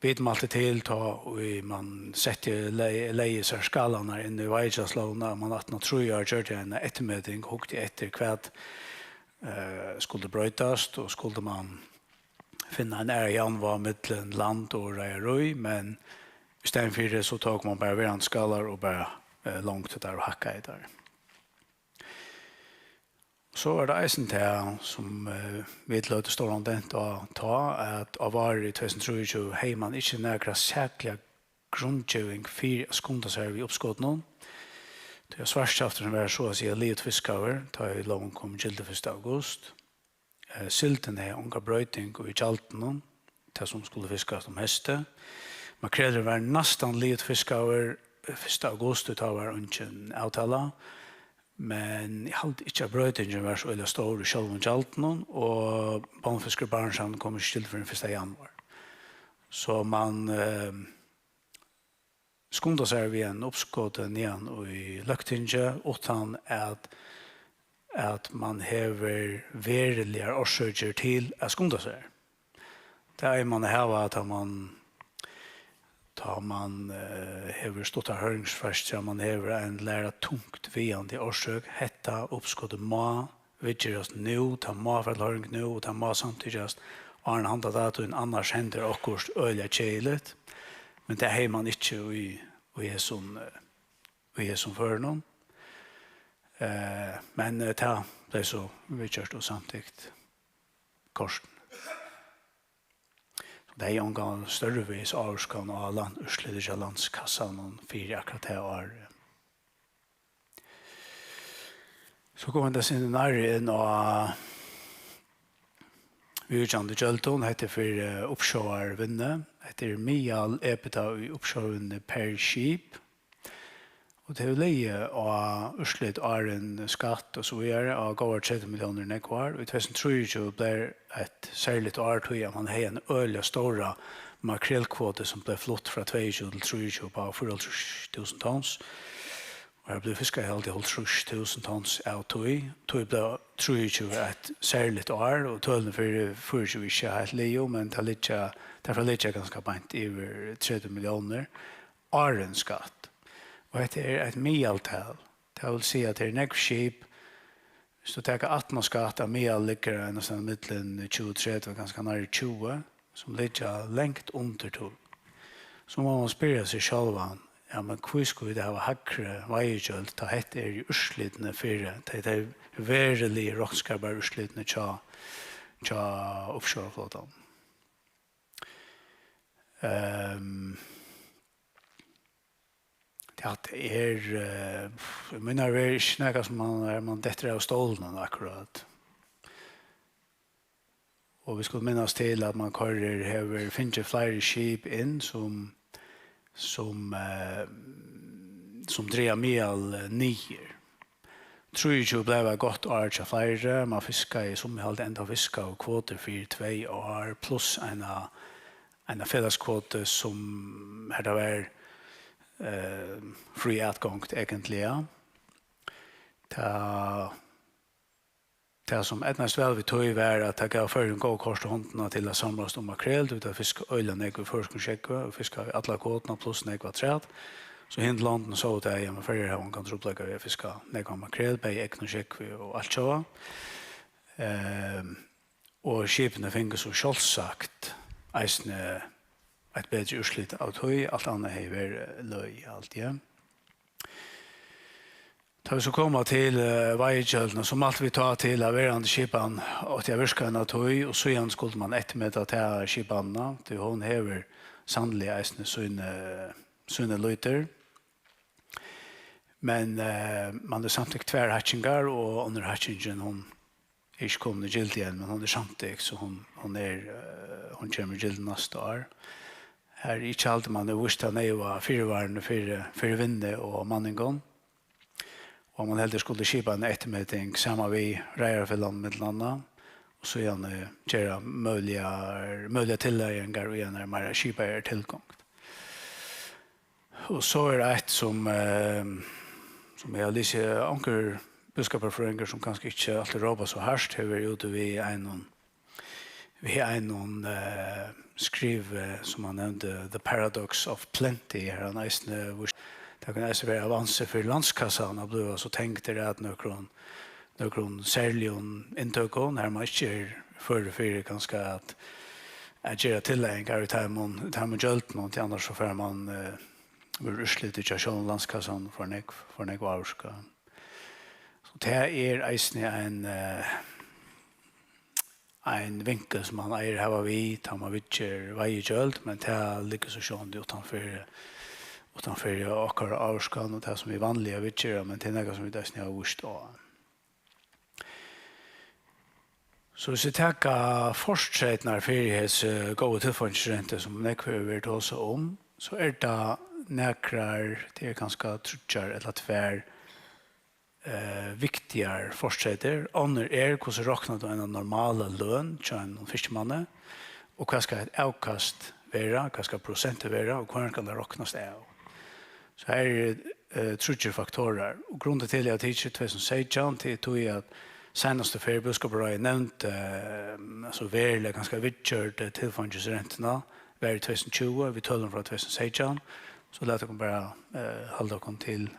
Vit mæltu til, tá ið mann setti lei-, legði sær skálarnar inn í veiðigjaldslógina, at mann aftan á trý ár gjørdi eina eftirmeting, hugdi eftir, hvat, eh, skuldi broytast, og skuldi mann finna ein aðra javnvág millum land og reiðarí, men í staðin fyri so tók mann bara verandi skálar og bara, eh, longdi tær og hækkaði tær. So var tað eisini tað, sum, eh, vit løgdu stóran dent á tá, at á vári í tvey túsund og trýogtjúgu hevði mann ikki nakra sakliga grundgeving fyri at skunda sær við uppskotinum. Tí at svartkjafturin var so at siga liðugt fiskaður, tá ið lógin kom í gildi fyrsta august. Eh, sildin hevði onga broyting í gjaldinum, tað sum skuldi fiskast um heystið. Makrelurin var næstan liðugt fiskaður, eh, fyrsta august, tí tá var eingin avtala. Men eg haldi ikki, at broytingin var so øgiliga stór í sjálvum gjaldinum, og botnfiskur í Barentshavi kom ikki til fyrr enn fyrsta januar. So mann, eh, skunda sær við einum uppskoti niðan í Løgtingið, uttan at at man hevur veruligar orsøkir til at skunda sær. Tað eigur man at hava, tá man, tá man eh, hevur stuttar hoyringsfreistir, at man hevur ein læra tungt viðandi orsøk. Hetta uppskotið má viðgerast nú, tað má fara til hoyring nú, og tað má samtykjast, áðrenn handa datoin, annars hendir okkurt øgiliga keðiligt. Men tað hevði man ikki í, í hesum, eh, í hesum førinum. Eh, men eh, tað bleiv so viðgjørt og samtykt kortini. So tað hevði ongan størri vegis ávirkan á land, úrslitið hjá landskassanum fyri akkurát tað árið. So koma vit eitt sindur nærri inn á viðvíkjandi gjøldum. Hetta er fyri eh, uppsjóvarvinnu. Hetta er miðal ebitda í uppsjóvarvinnu per skip. Og tað hevur ligið á úrslit áðrenn skatt og so víðari á góðar tretivu milliónir nógv ár. Í tvey túsund og trýogtjúgu bleiv eitt serligt ár, tí at man hevði ein øgiliga stóra makrelkvotu, sum bleiv flutt frá tveyogtjúgu til trýogtjúgu upp á fýraoghálvtrýss túsund tons. Og har bleiv fiskað í alt hálvtrýss túsund tons av tí. Tí bleiv trýogtjúgu eitt serligt ár, og tølini fyri fýraogtjúgu eru ikki heilt liðug, men tað liggja, tað fer at liggja ganska beint yvir tretivu milliónir áðrenn skatt. Og hetta er eitt miðaltal. Tað vil siga, at tað eru nógv skip, viss tú tekur aftan á skatt, at miðal liggur einastað millum tjúgu og tretivu, kanska nærri tjúgu, sum liggja langt undir tí. So má man spyrja seg sjálvan, ja, men hví skulu vit hava hægri veiðigjøld, tá hetta er í úrslitini fyri, tað er tey veruligu roknskaparúrslitini hjá, hjá offshoreflotanum. Ehm, ja, tað er, eh, í mínari verð ikki nakað sum man, man dettur av stólinum akkurát. Og vit skulu minnast til, at man koyrir, hevur fingið fleiri skip inn, sum, sum, eh, sum draga miðal, eh, niður. Trýogtjúgu bleiv eitt gott ár hjá fleiri. Man fiskaði, sum eg haldi, enntá fiskaðu kvotur fyri tvey ár, pluss eina, eina felagskvotu, sum har tað var, eh, frí atgongd, eigentliga. Tað, tað, sum eydnaðist væl við tí, var, at tað gav Føroyum góð kort í hondina til at samlast um makrel, tí tað fiskaði øgiliga nógv í føroyskum sjógvi, og fiskaði allar kvoturnar, pluss nógv afturat. So hini londini sóu tað, ja, men Føroyar hava ongan trupulleika við at fiska nógvan makrel, bæði í egnum sjógvi og altjóða. Ehm, og skipini fingu so sjálvsagt eisini eitt betri úrslit av tí, alt annað hevði verið løgið, alt, ja. Tá vit so koma til, eh, veiðigjøldini, so mæltu vit tá til, at verandi skipan átti at virka eina tíð, og síðan skuldi man eftirmeta ta skipanina, tí hon hevur sanniliga eisini síni, síni lýtir. Men, eh, man hevur samtykt tvær hækkingar, og onnur hækkingin, hon er ikki komin í gildi enn, men hon er samtykt, so hon, hon er, eh, hon kemur í gildi næsta ár. Har eg ikki haldi, man hevur víst tað neyðuga fyrivarni fyri, fyri vinni og manningum. Og man heldur skuldi skipa eina eftirmeting saman við reiðarafelagnum millum annað, og síðani gera møguligar, møguligar tillagingar í einari meira skipaðari tilgongd. Og so er eitt sum, eh, sum eg havi lisið, onkur búskaparfrøðingur sum kanska ikki altíð rópar so hart, hevur verið úti við einum, við einum, eh, skrivi, sum hann nevndi, The Paradox of Plenty, har hann eisini vísti, tað kann eisini vera av ansi fyri landskassan at blíva so tengdur at nøkrum, nøkrum serligum inntøkum, har man ikki er førur fyri kanska at, at gera tillagingar í teimum, í teimum gjøldunum, tí annars so fær man, eh, verður úrslitið hjá sjálvum landskassan for nógv, for nógv ávirka. So tað er eisini ein, eh, ein vinkel, sum man eigur at hava við, tá man viðger veiðigjøld, men tað liggur so sjálvandi uttanfyri, uttanfyri okkara ávirkan og tað, sum vit vanliga viðgera, men tað er nakað, sum vit eisini hava víst á. So, hvis vit taka fortreytirnar fyri hesi góðu tilfeingisroyndir, sum nógv hevur verið tosað um, so er tað nakrar, tað er kanska tríggjar ella tvær, eh, viktigar fortreytir. Onnur er, hvussu roknar tú eina normala løn hjá einum fiskimanni? Og hvat skal eitt avkast vera? Hvat skal prosentið vera? Og hvønn skal tað roknast av? So her er eh, tríggir faktorar. Og grundin til, at eg havi tikið tvey túsund og seytjan, tað er tí, at seinastu ferð Búskaparráðið nevndi, eh, altso veruliga ganska viðgjørdu tilfeingisrentuna, var í tvey túsund og tjúgu, við tølum frá tvey túsund og seytjan, so lat okkum bara, eh, halda okkum til,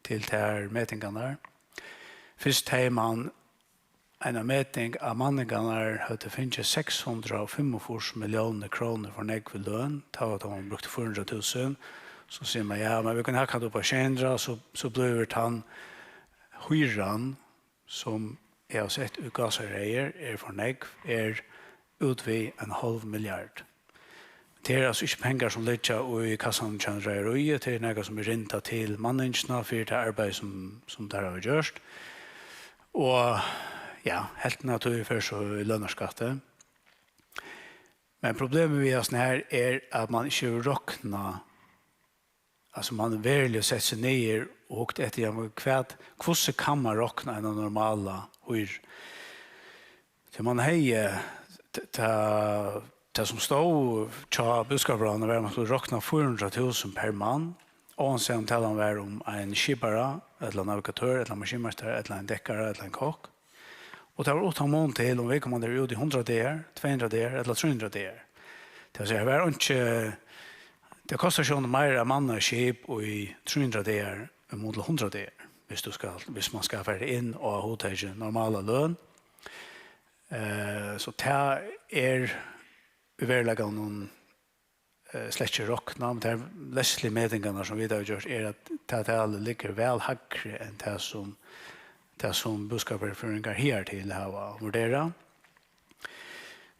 til tær metingarnar. Fyrst hevði mann eina meting, at manningarnar høvdu fingið seks hundrað og fimmogfýrs milliónir krónur for nógv í løn, tá var tað, man brúkti fýra hundrað túsund, so sigur man, ja, men vit kunnu hækka tað upp á sjey hundrað, so, so blívur tann hýran, sum eg havi sett í gásareyðir, er for nógv, er út við ein hálv milliard. Tað er altso ikki pengar, sum liggja í kassanum hjá reiðaríið, tað er nakað, sum er rindað til manningina fyri tað arbeiði, sum, sum teir hava gjørt. Og, ja, helvtin av tí fer so í lønarskatti. Men problemið við hasum her er, at man ikki hevur roknað, altso, man veruliga sett seg niður og hugt eftir, ja, men hvat, hvussu kann man rokna eina normala hýru? Tí man hevði, t-, tað, tað sum stóð hjá Búskaparráðnum var, at man skuldi rokna fýra hundrað túsund per mann, óansæð um talan var um ein skipara, ella navigatør, ella maskinmeistara, ella ein dekkara, ella ein kokk. Og tað var uttan mun til, um viðkomandi er úti í hundrað dagar, tvey hundrað dagar ella trý hundrað dagar. Tað vil siga, har var einki, tað kostar sjón meira at manna skip í trý hundrað dagar enn til hundrað dagar, hvis tú skal, hvis man skal fara inn á hugtakið normala løn. Eh, so tað er í veruleikanum, eh, slett ikki roknað, men tær leysligu metingarnar, sum vit hava gjørt, er, at tað talið liggur væl hægri enn tað, sum, tað, sum búskaparfrøðingar higartil hava vurderað.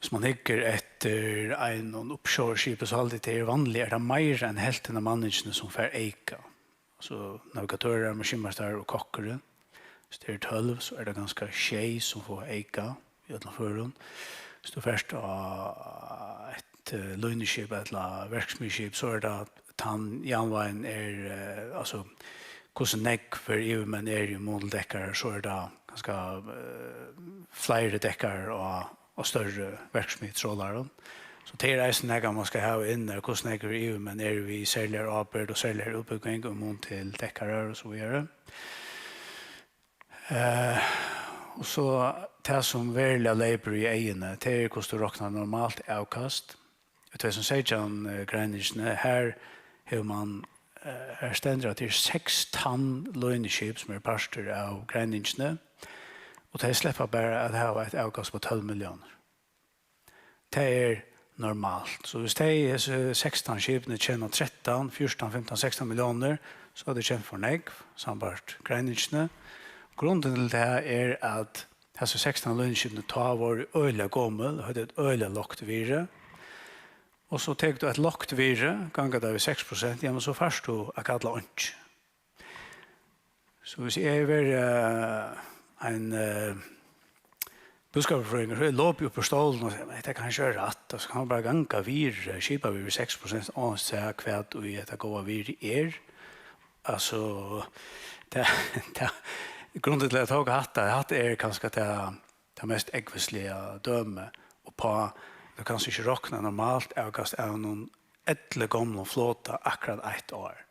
Hvis man hyggur eftir einum uppsjóvarskipi, so haldi eg, tað er vanliga, er tað meira enn helvtin av manningini, sum fær eyka. So navigatørar, maskinmeistarar og kokkurin. Hvis tað eru tólv, so er tað kanska sjey, sum fáa eyka í øllum førum. Hvis tú fert á eitt, eh, línuskip ella verksmiðjuskip, so er tað tann javnvágin er, eh, altso, hvussu nógvir yvirmenn eru í mun til dekkarar, so er tað kanska, eh, fleiri dekkarar á, á størri verksmiðjutrolarum. So tað er eisini nakað, man skal hava inn, er hvussu nógvir yvirmenn eru við serligari ábyrgd og serligari útbúgving í mun til dekkarar og so víðari. Eh, og so tað, sum veruliga leypur í eyguni, tað er, hvussu tú roknar normalt avkast. Í tvey túsund og seytjan, eh, greiningini, har hevur man, eh, har stendur, at tað er sekstan línuskip, sum eru partur av greiningini, og tey sleppa bara at hava eitt avkast på tólv milliónir. Tað er normalt. So hvis tey, hesi sekstan skipini tjena trettan, fjúrtan, fimtan, sekstan milliónir, so er tað tjent for nógv, sambært greiningini. Grundin til tað er, at hesi sekstan línuskipini tá vóru øgiliga gomul og høvdu eitt øgiliga lágt virði. Og so tekur tú eitt lágt virði, gangar tað við seks prosent, ja, men so fært tú at kalla einki. So hvis eg hevði verið, eh, ein, eh, búskaparfrøðingur, so eg lopi upp úr stólinum og sigi, men hetta kann ikki vera rætt, og so kann man bara ganga virði, skipavirði við seks prosent, óansæð hvat í hetta góða virði er. Altso, tað, tað, grundin til at eg tók hatta, hatta er kanska tað, tað mest ógvusliga dømið uppá, tú kanst ikki rokna normalt avkast av einum elligomlum flota akkurát eitt ár.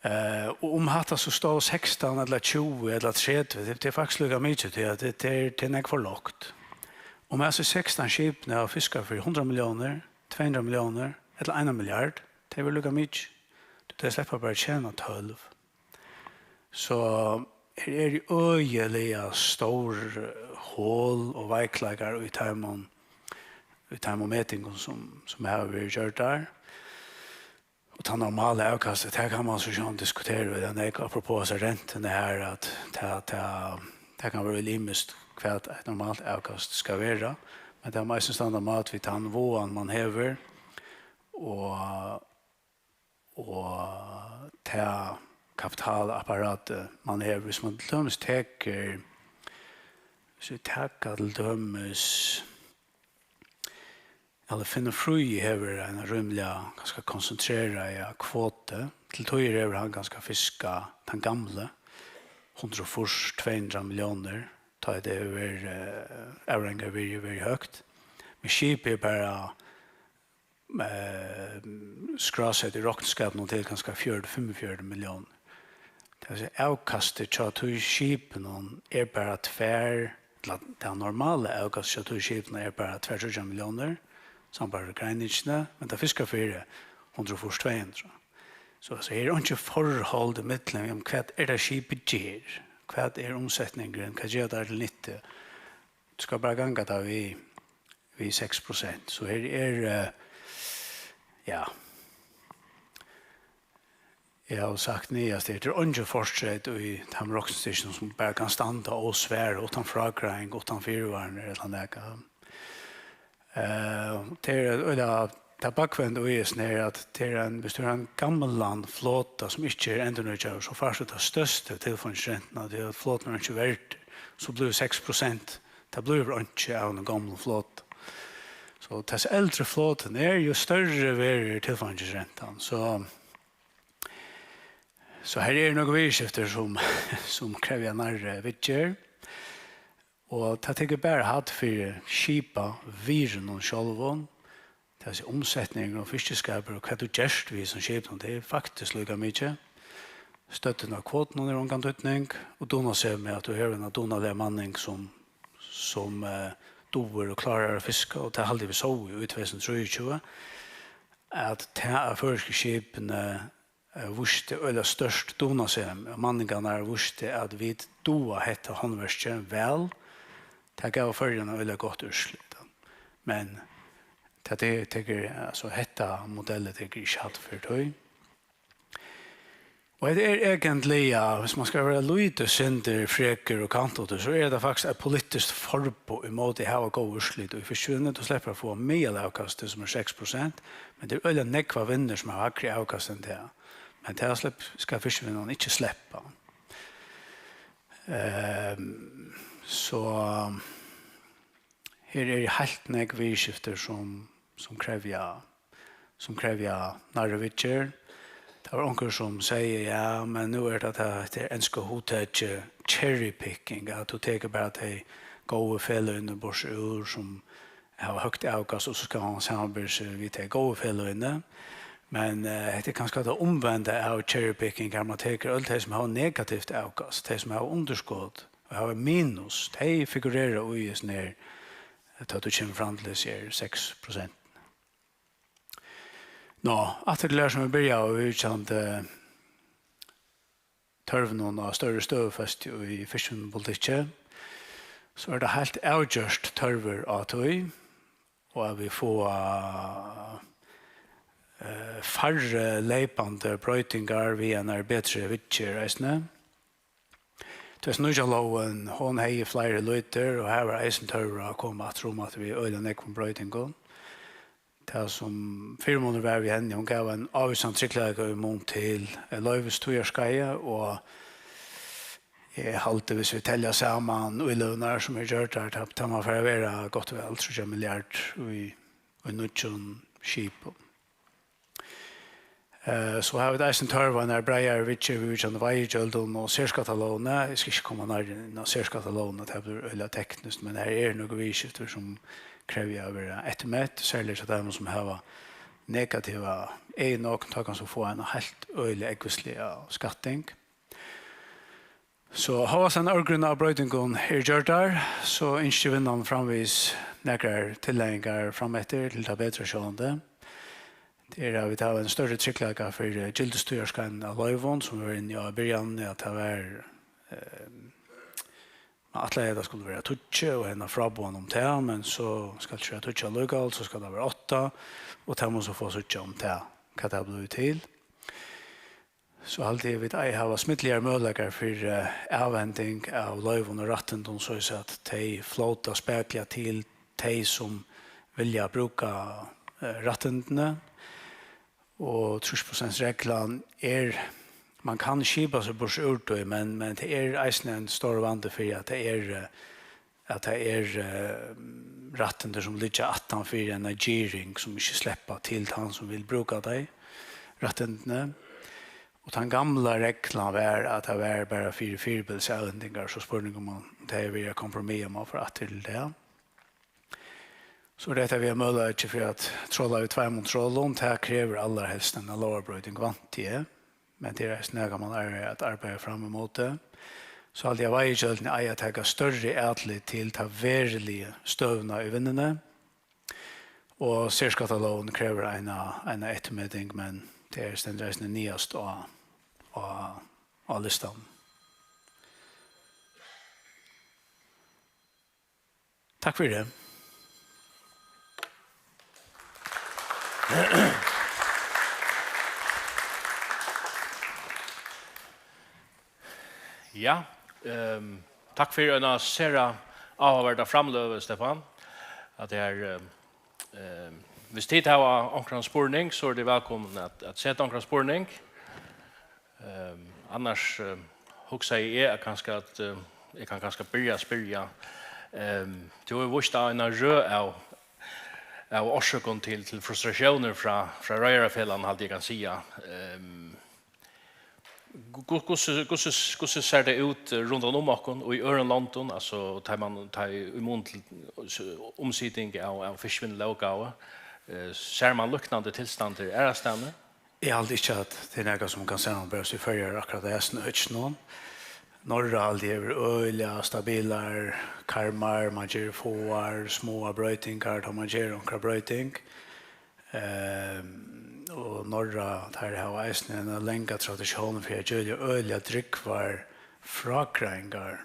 Eh, og um hatta so stóð sekstan ella tjúgu ella tretivu, tað, tað er faktiskt líka mikið, tí at tað, tað er, tað er nógv for lágt. Um hasi sekstan skipini hava fiskað fyri hundrað milliónir, tvey hundrað milliónir ella eina milliard, tað verður líka mikið. Tey sleppa bara at tjena tólv. So her eru øgiliga stór, eh, hol og veikleikar í teimum, í teimum metingum, sum, sum hava verið gjørdar. Og tað normala avkastið, tað kann man so sjálvandi diskutera, og tað er nógv apropos av rentuni her, at tað, tað, tað kann vera ymiskt, hvat eitt normalt avkast skal vera, men tað má eisini standa mát við tann váðan, man hevur, og, og tað kapitalapparatið, man hevur. Hvis man til dømis tekur, hvis vit taka til dømis, Finnur Fríði hevur eina rímiliga, kanska konsentreraða kvotu. Til tíðir hevur hann kanska fiskað tann gamli, hundrað og fýrs, tvey hundrað milliónir, tá ið tað hevur verið, eh, avroyingarvirðið verið høgt. Men skipið er bara eh, skrásett í rokniskapinum til kanska fjøruti, fimmogfjøruti milliónir. Tað vil siga, avkastið hjá tí skipinum er bara tvær, ella tað normala avkastið hjá tí skipinum er bara tvær, tríggjar milliónir, sambært við greiningini, men tað fiskar fyri hundrað og fýrs, tvey hundrað. So, so her er einki forhold ímillum, um, hvat er tað skipið ger? Hvat er umsetningurin? Hvat gera teir til nyttu? Tú skal bara ganga tað við, við seks prosent. So her er, eh, ja. Eg havi sagt niðast, her er eingi fortreyt í teimum roknistykkunum, sum bara kann standa ósvarað, uttan frágreiðing, uttan fyrivarnir ella nakað. Eh, tað er øgiliga, tað bakvenda í hesum er, at tað er ein, viss tú hevur ein gamlan flota, sum ikki er endurnýggjaður, so fært tú ta størstu tilfeingisrentuna, tí at flotin er ikki verdur, so blívur seks prosent, tað blívur einki av einum gomlum flota. So tess eldri flotin er, jú størri verður tilfeingisrentan. So, so her eru nøkur viðurskifti, sum, sum krevja nærri viðgerð. Og tað tekur bara hædd fyri skipavirðinum sjálvum, tað er umsetningur og fiskiskapur og hvat tú gert við sum skipum, tað er faktiskt líka mikið. Støddin á kvotunum er ongan týdning, og dugnasemi, at tú hevur eina dugnaliga manning, sum, sum, eh, dugir og klárar at fiska, og tað haldi eg, vit sóu í tvey túsund og trýogtjúgu, at tað, at føroysku skipini, eh, vísti øgiliga stórt dugnasemi, og manningarnar vísti, at vit duga hetta handverkið væl, tað gav Føroyum øgiliga gott úrslit. Men tað te-, tekur, altso, hetta modellið tekur ikki hædd fyri tí. Og hetta er eigentliga, viss man skal vera lítið sindur frekur og kantut, so er hetta faktiskt eitt politiskt forboð ímóti at hava góð úrslit í fiskivinnuni. Tú sleppur at fáa miðalavkastið, sum er seks prosent, men tað er øgiliga nógvar vinnur, sum hava hægri avkast enn tað. Men tað slepp-, skal fiskivinnan ikki sleppa. Ehm, so her eru heilt nógv viðurskifti, sum, sum krevja, sum krevja nærri viðgerð. Tað var onkur, sum segði, ja, men nú er tað, tað, tað er enska hugtakið cherry picking, at tú tekur bara tey góðu feløgini burtur úr, sum hava høgt avkast, og so skal hann samanbera seg við tey góðu feløgini. Men, eh, hetta er kanska tað umvenda av cherry picking, har man tekur øll tey, sum hava negativt avkast, tey, sum hava undirskot, og hava minus, tey figurera í hesum her, tá tú kemur fram til hesi her seks prosent. Nå, aftur til tað, sum vit byrjaðu við, kjent, eh, tørvinum á størri støðufestu í fiskivinnupolitikki, so er tað heilt avgjørt tørvur á tí, og at vit fáa, eh, færri leypandi broytingar við einari betri viðgerð eisini. Tvey túsund og nítjan lógin, hon hevði fleiri lýtir, og har var eisini tørvur á at koma aftur um aftur við øgiliga nógvum broytingum. Tað, sum fyrimunur var við henni, hon gav ein ávísan tryggleika í mun til, eh, loyvistíðarskeiðið, og eg haldi, viss vit telja saman íløgurnar, sum eru gjørdar, tað, tað má fara at vera gott og væl tríggjar milliardir í, í nýggjum skipum. Eh, so hava vit eisini tørv á einari breiðari viðgerð viðvíkjandi veiðigjøldum og serskattalógini. Eg skal ikki koma nærri inn á serskattalógina, tað blívur øgiliga tekniskt, men har eru nøkur viðurskifti, sum krevja at verða eftirmett, serliga hjá teimum, sum hava negativa eginogn, tá kanst tú fáa eina heilt øgiliga ógvusliga skatting. So hóast ein ørgrynna av broytingum er gjørdar, so ynskir vinnan framvegis nakrar tilleggingar frameftir til tað betra sjálvandi. Tað er, at vit hava ein størri tryggleika fyri gildistíðarskeiðinum av loyvum, sum vit vóru inni á í byrjanini, at tað var, eh, man ætlaði, at tað skuldi vera tíggju, og henda fráboðan um tað, men so skal tað ikki vera tíggju allíkavæl, so skal tað vera átta, og tað má so fáa síggja um tað, hvat tað blívur til. So haldi eg, vit ei hava smidligar møguleikar fyri, eh, avhending av loyvum og rættindum, soleiðis at tey flóta spakuliga til tey, sum vilja brúka, eh, rættindini. Og trýss prosent reglan er, man kann skipa seg burtur úr tí, men, men tað er eisini ein stórur vandi fyri, at tað er, eh, at tað er, eh, rættindi, sum liggja aftan fyri eina girðing, sum ikki sleppa til tann, sum vil brúka tey rættindini. Og tann gamla reglan var, at tað var bara fyri fyribils avhendingar, so spurning um man, tað er verið at kompromissa, um man fer aftur til tað. So er hetta við at møguleiki fyri at trola við tveimum trolum, tað krevur allarhelst eina lógarbroyting, vænti eg. Men tað er eisini nakað, man eigur at arbeiða fram ímóti. So haldi eg, at veiðigjøldini eiga at taka størri atlit til ta veruligu støðuna í vinnuni. Og serskattalógin krevur eina, eina eftirmeting, men tað er, stendur eisini niðast á, á, á listanum. Takk fyri. Ja, ehm, takk fyri eina sera áhugaverda framløgu, Stefan. At tað er, ehm, ehm, hvis tit hava onkran spurning, so eru tit vælkomin at, at seta onkran spurning. Ehm, annars, ehm, hugsaði eg at kanska at, ehm, eg kann kanska byrja at spyrja. Ehm, tú hevur víst á eina røð av, av orsøkum til, til frustratiónir frá, frá Reiðarafelagnum, haldi eg kann siga. Ehm, Gu-, gu-, hvussu, hvussu, hvussu sær tað út, eh, rundan um okkum og í øðrum londum, altso, tá man, tá í, í mun til, eh, umsiting av, av fiskivinnulóggávu, eh, sær man líknandi tilstandir aðrastaðni? Eg haldi ikki, at tað er nakað, sum kann samanberast við Føroyar akkurát á hesum økinum. Norra haldi eg hevur øgiliga stabilar karmar, man ger fáar, smáar broytingar, tá man ger onkra broyting. Ehm, og Norra, teir hava eisini eina langa tradisjón fyri at gera øgiliga drúgvar frágreiðingar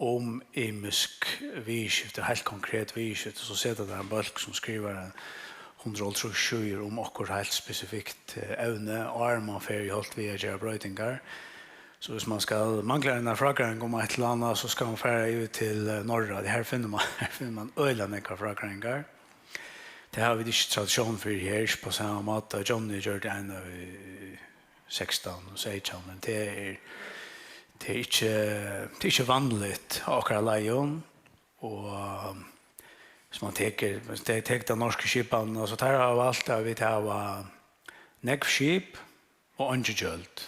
um ymisk viðurskifti, heilt konkret viðurskifti, so seta teir ein bólk, sum skrivar ein hundrað og hálvtrýss síður um okkurt heilt spesifikt, eh, evni, áðrenn man fer í holt við at gera broytingar. So hvis man skal, manglar eina frágreiðing um eitt ella annað, so skal man fara yvir til, eh, Norra. Her finnur man, her finnur man øgiliga nógvar frágreiðingar. Tað hava vit ikki tradisjón fyri her, ikki á sama máta. Johnny gjørdi eina í sekstan og seytjan, men tað er, tað er ikki, tað er ikki vanligt á okkara leiðum. Og, um, hvis man tekur, hvis man te-, tekur ta norsku skipanin, altso, teir hava valt at vit hava nógv skip og eingi gjøld.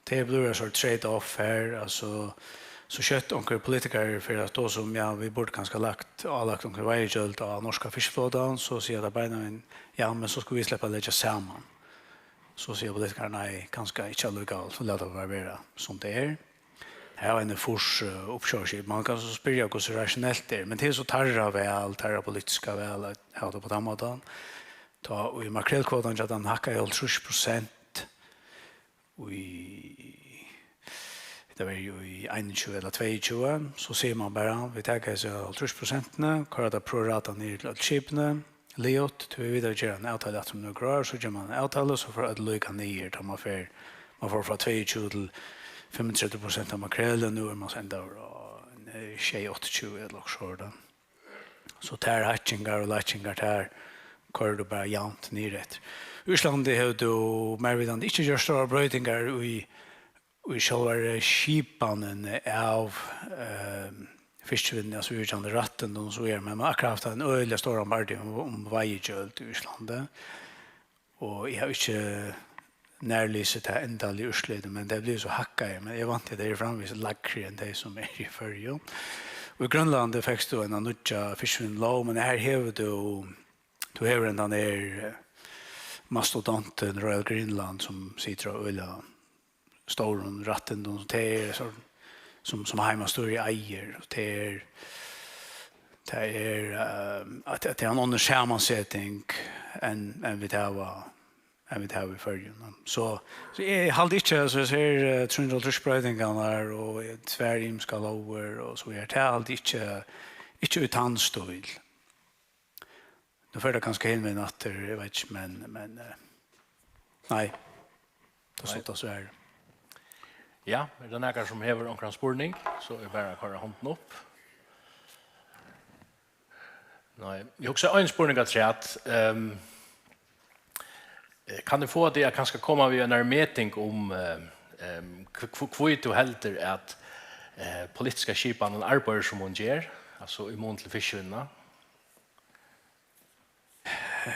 Tað blívur eitt sort trade-off her, altso, so skjótt onkur politikarar fer at tosa um, ja, vit burdu kanska lagt, álagt onkur veiðigjøld á norska fiskiflotan, so siga teir beinanvegin, ja, men so skulu vit sleppa at leggja saman. So siga politikarar, nei, kanska ikki allíkavæl, so lata vit bara vera, sum tað er. Her var eini fýrs, eh, uppsjóvarskip. Man kann so spyrja, hvussu rationelt tað er, men tað er so teirra val, teirra politiska val, at hava tað á tann mátan. Tá ið makrelkvotan hjá teimum hækkaði hálvtrýss prosent, í, hetta var jú í einogtjúgu ella tveyogtjúgu, so sigur man bara, vit taka hesi hálvtrýss prosentini, koyra tað pro rata niður til øll skipini, liðugt, tí vit vita, at gera eina avtalu aftur um nøkur ár, so ger man eina avtalu, so fara øll líka niður, tá man fer, man fór frá tveyogtjúgu til fimmogtretivu prosent av makreli, nú er man so endaður á, nei, sjey áttaogtjúgu ella okkurt sovorðið. So tær hækkingar og lækkingar, tær koyrir tú bara javnt niður eftir. Í Íslandi hevur tú, mær vitandi, ikki gjørt stórar broytingar í, í sjálvari skipanini av, ehm, fiskivinnuni, altso viðvíkjandi rættindum og so víðari, men man hevur akkurát havt ein øgiliga stóran bardaga um, um veiðigjøld í Íslandi. Og eg havi ikki nærlisið tað endaliga úrslitið, men tað er blivið so hakkað, men eg vænti, at tað er framvegis lægri enn tey, sum eru í Føroyum. Og í Grønlandi fekst tú eina nýggja fiskivinnulóg, men her hevur tú, tú hevur hendan her, eh, mastodontin Royal Greenland, sum situr á øgiliga stórum rættindum, og tað er so, sum, sum heimastýrið eigur, og tað er, tað er, eh, at, at tað er ein onnur samanseting enn, enn vit hava, enn vit hava í Føroyum. So, so eg haldi ikki, so eg sigi, eh, trý hundrað og hálvtrýss broytingarnar og, eh, tvær ymiskar lógir og so víðari, tað haldi eg ikki, ikki í tann stíl. Nú fer tað kanska hin vegin aftur, eg veit ikki, men, men, eh, nei. Tað Nei. Sutta svarið. Ja, er tað nakar, sum hevur onkran spurning, so er bara at koyra hondina upp. Nei, eg hugsi ein spurning afturat. Ehm, eh, kann eg fáa teg at kanska koma við einari meting um, eh, ehm, hv-, hv-, hví tú heldur at, eh, politiska skipanin arbeiðir, sum hon ger, altso í mun til fiskivinnuna?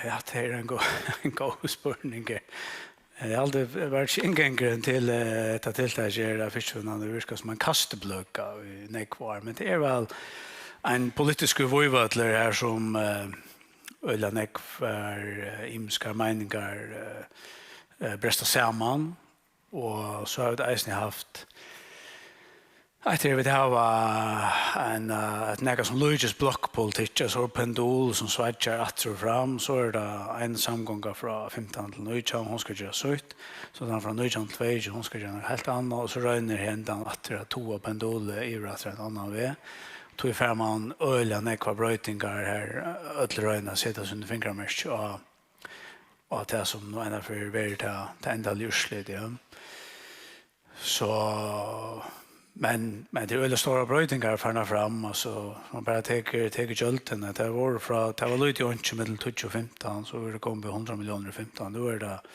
Ja, tað er ein gó-, ein góður spurningur. Eg havi altíð verið inngangurin til, eh, hetta tiltakið her, at fiskivinnan hevur virkað sum ein kastibløðga í nógv ár, men tað er væl ein politiskur vígvøllur her, sum, eh, øgiliga nógvar, eh, ymiskar meiningar, eh, eh, bresta saman, og so hava vit eisini havt, eftir at vit hava ein, eh, eitt nakað sum líkist blokkpolitikk, altso Pendul sum sveiggjar aftur og fram, so er tað ein samgonga frá fimtan til nítjan, hon skal gera sítt, so tann frá nítjan til tveyogtjúgu, hon skal gera nakað heilt annað, og so roynir hendan aftur at toga Pendulið yvir aftur ein annan veg. Tí fær mann øgiliga nógvar broytingar har, øll royna at seta síni fingramerki á, á tað sum nú einaferð verður tað, tað endaliga úrslitið, ja. So, men, men tað eru øgiliga stórar broytingar farnar fram, altso, man bara tekur, tekur gjøldini, tað vóru frá, tað var lítið og einki millum tíggju og fimtan, so er tað komið upp í hundrað milliónir í fimtan, nú er tað,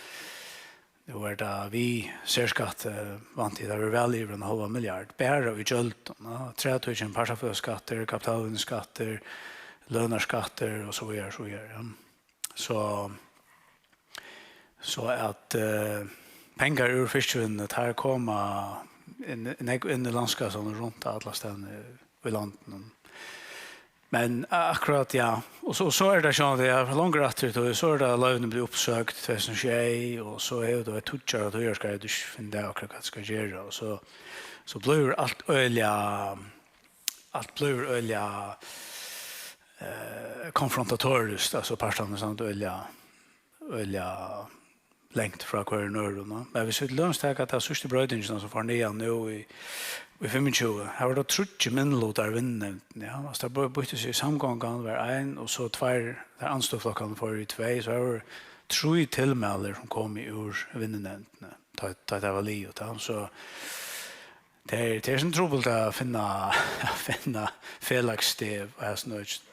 nú er tað við serskatti, vænti eg, tað verður væl yvir ein hálvan milliard, bara í gjøldum, ja, trætøkin, partafeløgsskattur, kapitalvinnuskattur, lønarskattur og so víðari, so víðari, ja. So, so at, eh, pengar úr fiskivinnuni, teir koma inn, nógv inn í landskassan og runt allastaðni í landinum. Men a-, akkurát, ja. Og so, so er tað sjálvandi, ja, longur aftur í tíð, so er tað loyvini blivu uppsøgd tvey túsund og sjey, og so hevur tú eitt tíggju ára tíðarskeið, tú ikki finnur av akkurát hvat tú skal gera, og so, so blívur alt øgiliga, alt blívur øgiliga, eh, konfrontatoriskt, altso partarnir, sant, øgiliga, øgiliga langt frá hvørjum øðrum, no. Men viss vit til dømis taka ta síðstu broytingina, sum fór niðan nú í, í fimmogtjúgu, har var tað tríggir minnilutar í vinnunevndini, ja. Altso, tað bý-, býtti seg, samgongan var ein, og so tveir, tær andstøðuflokkarnir fóru í tvey, so har vóru trý tilmæli, sum komu úr vinnunevndini, tá, tá tað var liðugt, ja. So tað er, tað er sovorðið trupult at finna, at finna felagsstøði á hesum økinum.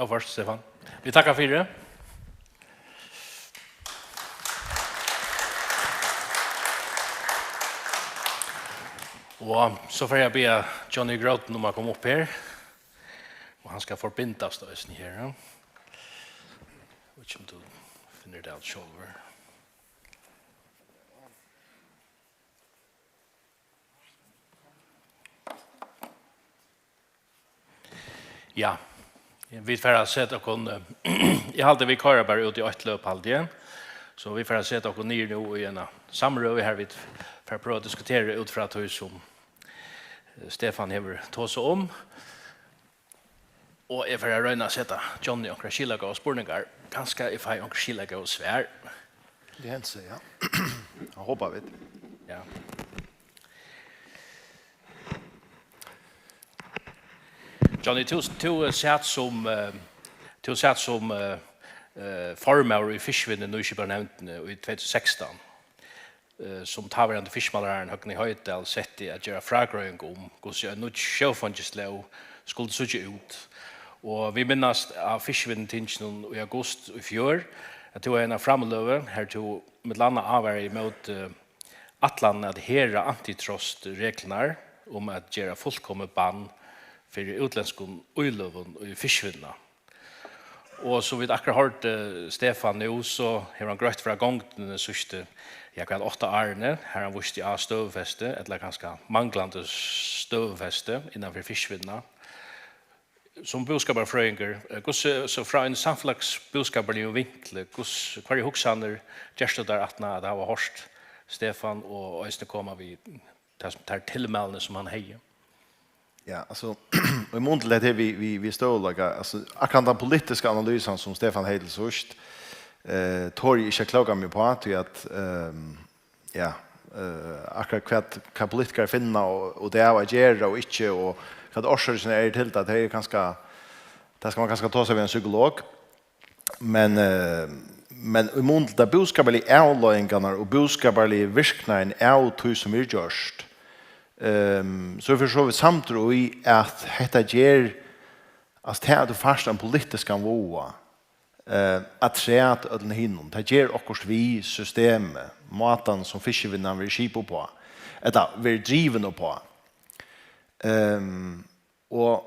Óført, Stefan. Vit takka fyri. Og so fari eg at biðja Johnny Groten um at koma upp her. Og hann skal forbindast eisini her, ja. Veit ikki um tú finnur tað út sjálvur. Ja, vit fara at seta okkum, eh, eg haldi, vit koyra bara út í eitt løp, haldi eg. So vit fara at seta okkum niður nú í eina samrøðu, har vit fara at prøva at diskutera út frá tí, sum, eh, Stefan hevur tosað um. Og eg fari at royna at seta Johnny onkrar skilagóðar spurningar. Kanska eg fái onkur skilagóð svar. Tað hendir, ja. Tað hopa vit. Ja. Johnny, tú, tú, eh, sat sum, eh, tú sat sum, eh, eh, formaður í Fiskivinnu-, nýskipanevndini í tvey túsund og sekstan, eh, sum táverandi fiskimálaráðharrin Høgni Hoydal setti at gera frágreiðing um, hvussu ein nýggj sjófeingislóg skuldi síggja út. Og vit minnast á Fiskivinnutinginum í august í fjør, at tú hevði eina framløgu, har tú millum annað ávaraði ímóti ætlanini at herða antitrust-reglurnar um at gera fullkomið bann fyri útlendskum íløgum í fiskivinnuna. Og sum vit akkurát hoyrdu Stefan nú, so hevur hann greitt frá gongdini síðstu, ja, hvat, átta árini, har hann vísti á støðufesti, ella kanska manglandi støðufesti innan fyri fiskivinnuna. Sum búskaparfrøðingur, eh, hvussu, so frá einum samfelagsbúskaparligum vinkli, hvussu, hvørjar hugsanir gert tú tær aftan at hava hoyrt Stefan og eisini koma við tað sum, tær tilmælini sum hann hevði? Ja, altso, í mun til hetta her við, við, við støðugleika, altso, akkurát tann politiska analysan sum Stefan hevði til síðst, eh, tori eg ikki at klóka meg uppá, tí at, ehm, ja, eh, akkurát hvat, hvat politikarar finna og, og tað at gera og ikki, og hvat orsøkin er til tað, tað er kanska, tað skal man kanska tosa við ein psykolog. Men, eh, men í mun til tær búskaparligu avleiðingarnar og búskaparligu virknaðin av tí sum er gjørt, ehm, so er eg fyri so vítt samdur í, at hetta ger, altso, tað at tú fært ein politiskan váða, eh, afturat øllum hinum, tað ger okkurt við systemið, mátan sum fiskivinnan verður skipað uppá, ella verður drivin uppá. Ehm, Og,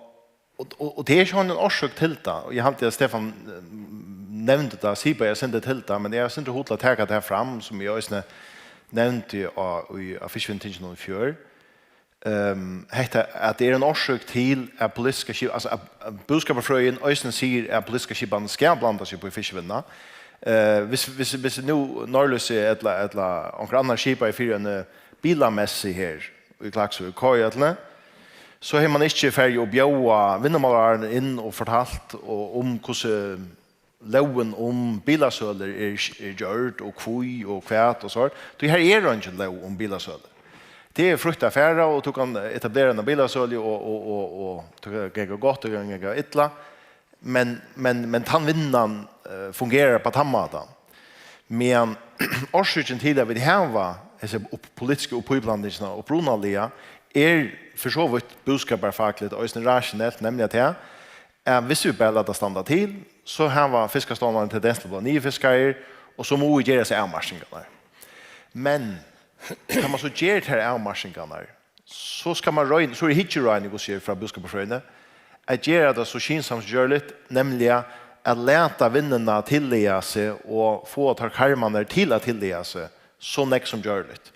og, og, og tað er ikki ein orsøk til tað, og eg haldi at Stefan, eh, nevndi tað, sipaði eitt sindur til tað, men eg havi eitt sindur hug til at taka tað fram, sum eg eisini nevndi á, í, á Fiskivinnutinginum í fjør. Ehm, hetta, at tað er ein orsøk til, at politiska skip-, altso, at, at búskaparfrøðin eisini sigur, at politiska skipanin skal blanda seg upp í fiskivinnuna. Eh, hvis, hvis, hvis nú Norðlýsið ella, ella onkur annar skipaði fyri eini bilamessu her í Klaksvík, K J-uni, so hevði man ikki farið og bjóðað vinnumálaráðharran inn og fortalt og, um hvussu lógin um bilasølur er, er gjørd, og hví og hvat og so. Tí her er eingin lóg um bilasølu. Tað er frítt at fara, og tú kann etablera eina bilasølu, og, og, og, og tað kann ganga gott, tað kann ganga illa. Men, men, men tann vinnan, eh, fungerar á tann mátan. Men orsøkin til, at vit hava hesa upp-, politisku uppíblandingina upprunaliga, er fyri so vítt búskaparfakligt og eisini rationelt, nemliga tað, at hvis vit bara lata standa til, so hava fiskastovnarnir tendens til at blíva niðurfiskaðir, og so mugu vit gera hesar avmarkingarnar. Men tá man so ger tær avmarkingarnar, so skal man royna, so er hyggjurøðin, hvussu er frá búskaparfrøðini, at gera tað so skynsamt sum gjørligt, nemliga at lata vinnuna tillaga seg og fáa tær karmarnar til at tillaga seg so nógv sum gjørligt.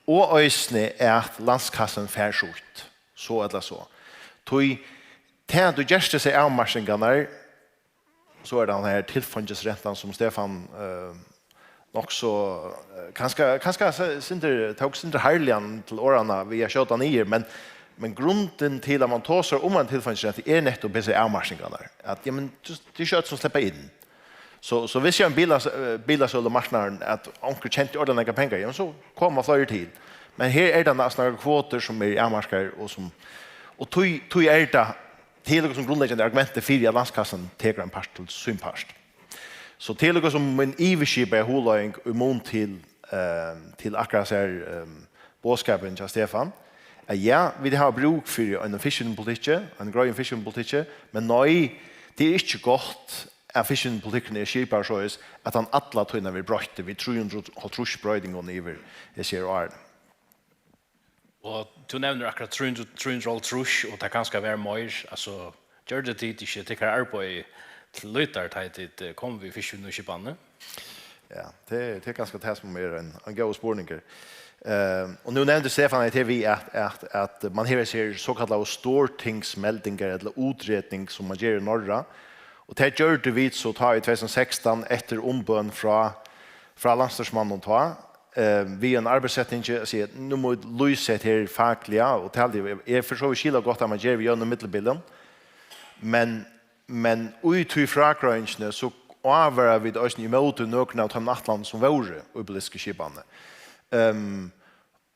Og eisini at landskassin fær sítt, so ella so. Tí tað at tú gert hesar avmarkingarnar, so er tað hann her tilfeingisrentan, sum Stefán, eh, nokk so, eh, kanska, kanska s-, sindur, tók sindur harðliga til orðanna við at skjóta niður, men, men grundin til, at man tosar um eina tilfeingisrentu, er nettupp hesar avmarkingarnar. At, ja, men, just, tað er ikki øll, sum sleppa inn. So, so viss ein bilas-, eh, bilasølumarknaður, at onkur tjenti ordiliga nógvar pengar, ja, men so koma fleiri til. Men her er tað næstan nakrar kvotur, sum eru avmarkaðar, og sum, og tí, tí er tað, tað er líkasum grundleggjandi argumentið fyri, at landskassan tekur ein part til sín part. So tað er líkasum mín yvirskipaða hugleiðing í mun til, eh, til akkurát hesar, eh, boðskapin hjá Stefán, at ja, vit hava brúk fyri einum fiskivinnupolitikki, einum greiðum fiskivinnupolitikki, men nei, tað er ikki gott, at fiskivinnupolitikkurin er skipaður soleiðis, at hann alla tíðina verður broyttur við trý hundrað og hálvtrýss broytingum yvir hesi her árini. Og tú nevnir akkurát trý hundrað, trý hundrað og hálvtrýss, og tað kanska var meir, altso, gjørdu tit ikki tykkara arbeiði til lítar, tá ið tit, eh, komu við fiskivinnuskipanini? Ja, tað er, tað er kanska tað, sum er ein, ein góður spurningur. Eh, og nú nevndi Stefán hetta við, at, at, at man hevur hesar sokallaðu stortingsmeldingar, ella útreting, sum man ger í Norra. Og tað gjørdu vit so tá í tvey túsund og sekstan, eftir umbøn frá, frá landsstýrismanninum tá, eh, við ein arbeiðssetning at siga, nú má vit lýsa hetta her fakliga, og tað haldi eg er fyri so vítt skilagott, at man ger við jøvnum millumbilum. Men, men í tí frágreiðingini, so ávara vit eisini ímóti nøkrum av teimum ætlanum, sum vóru í politisku skipanini. Ehm,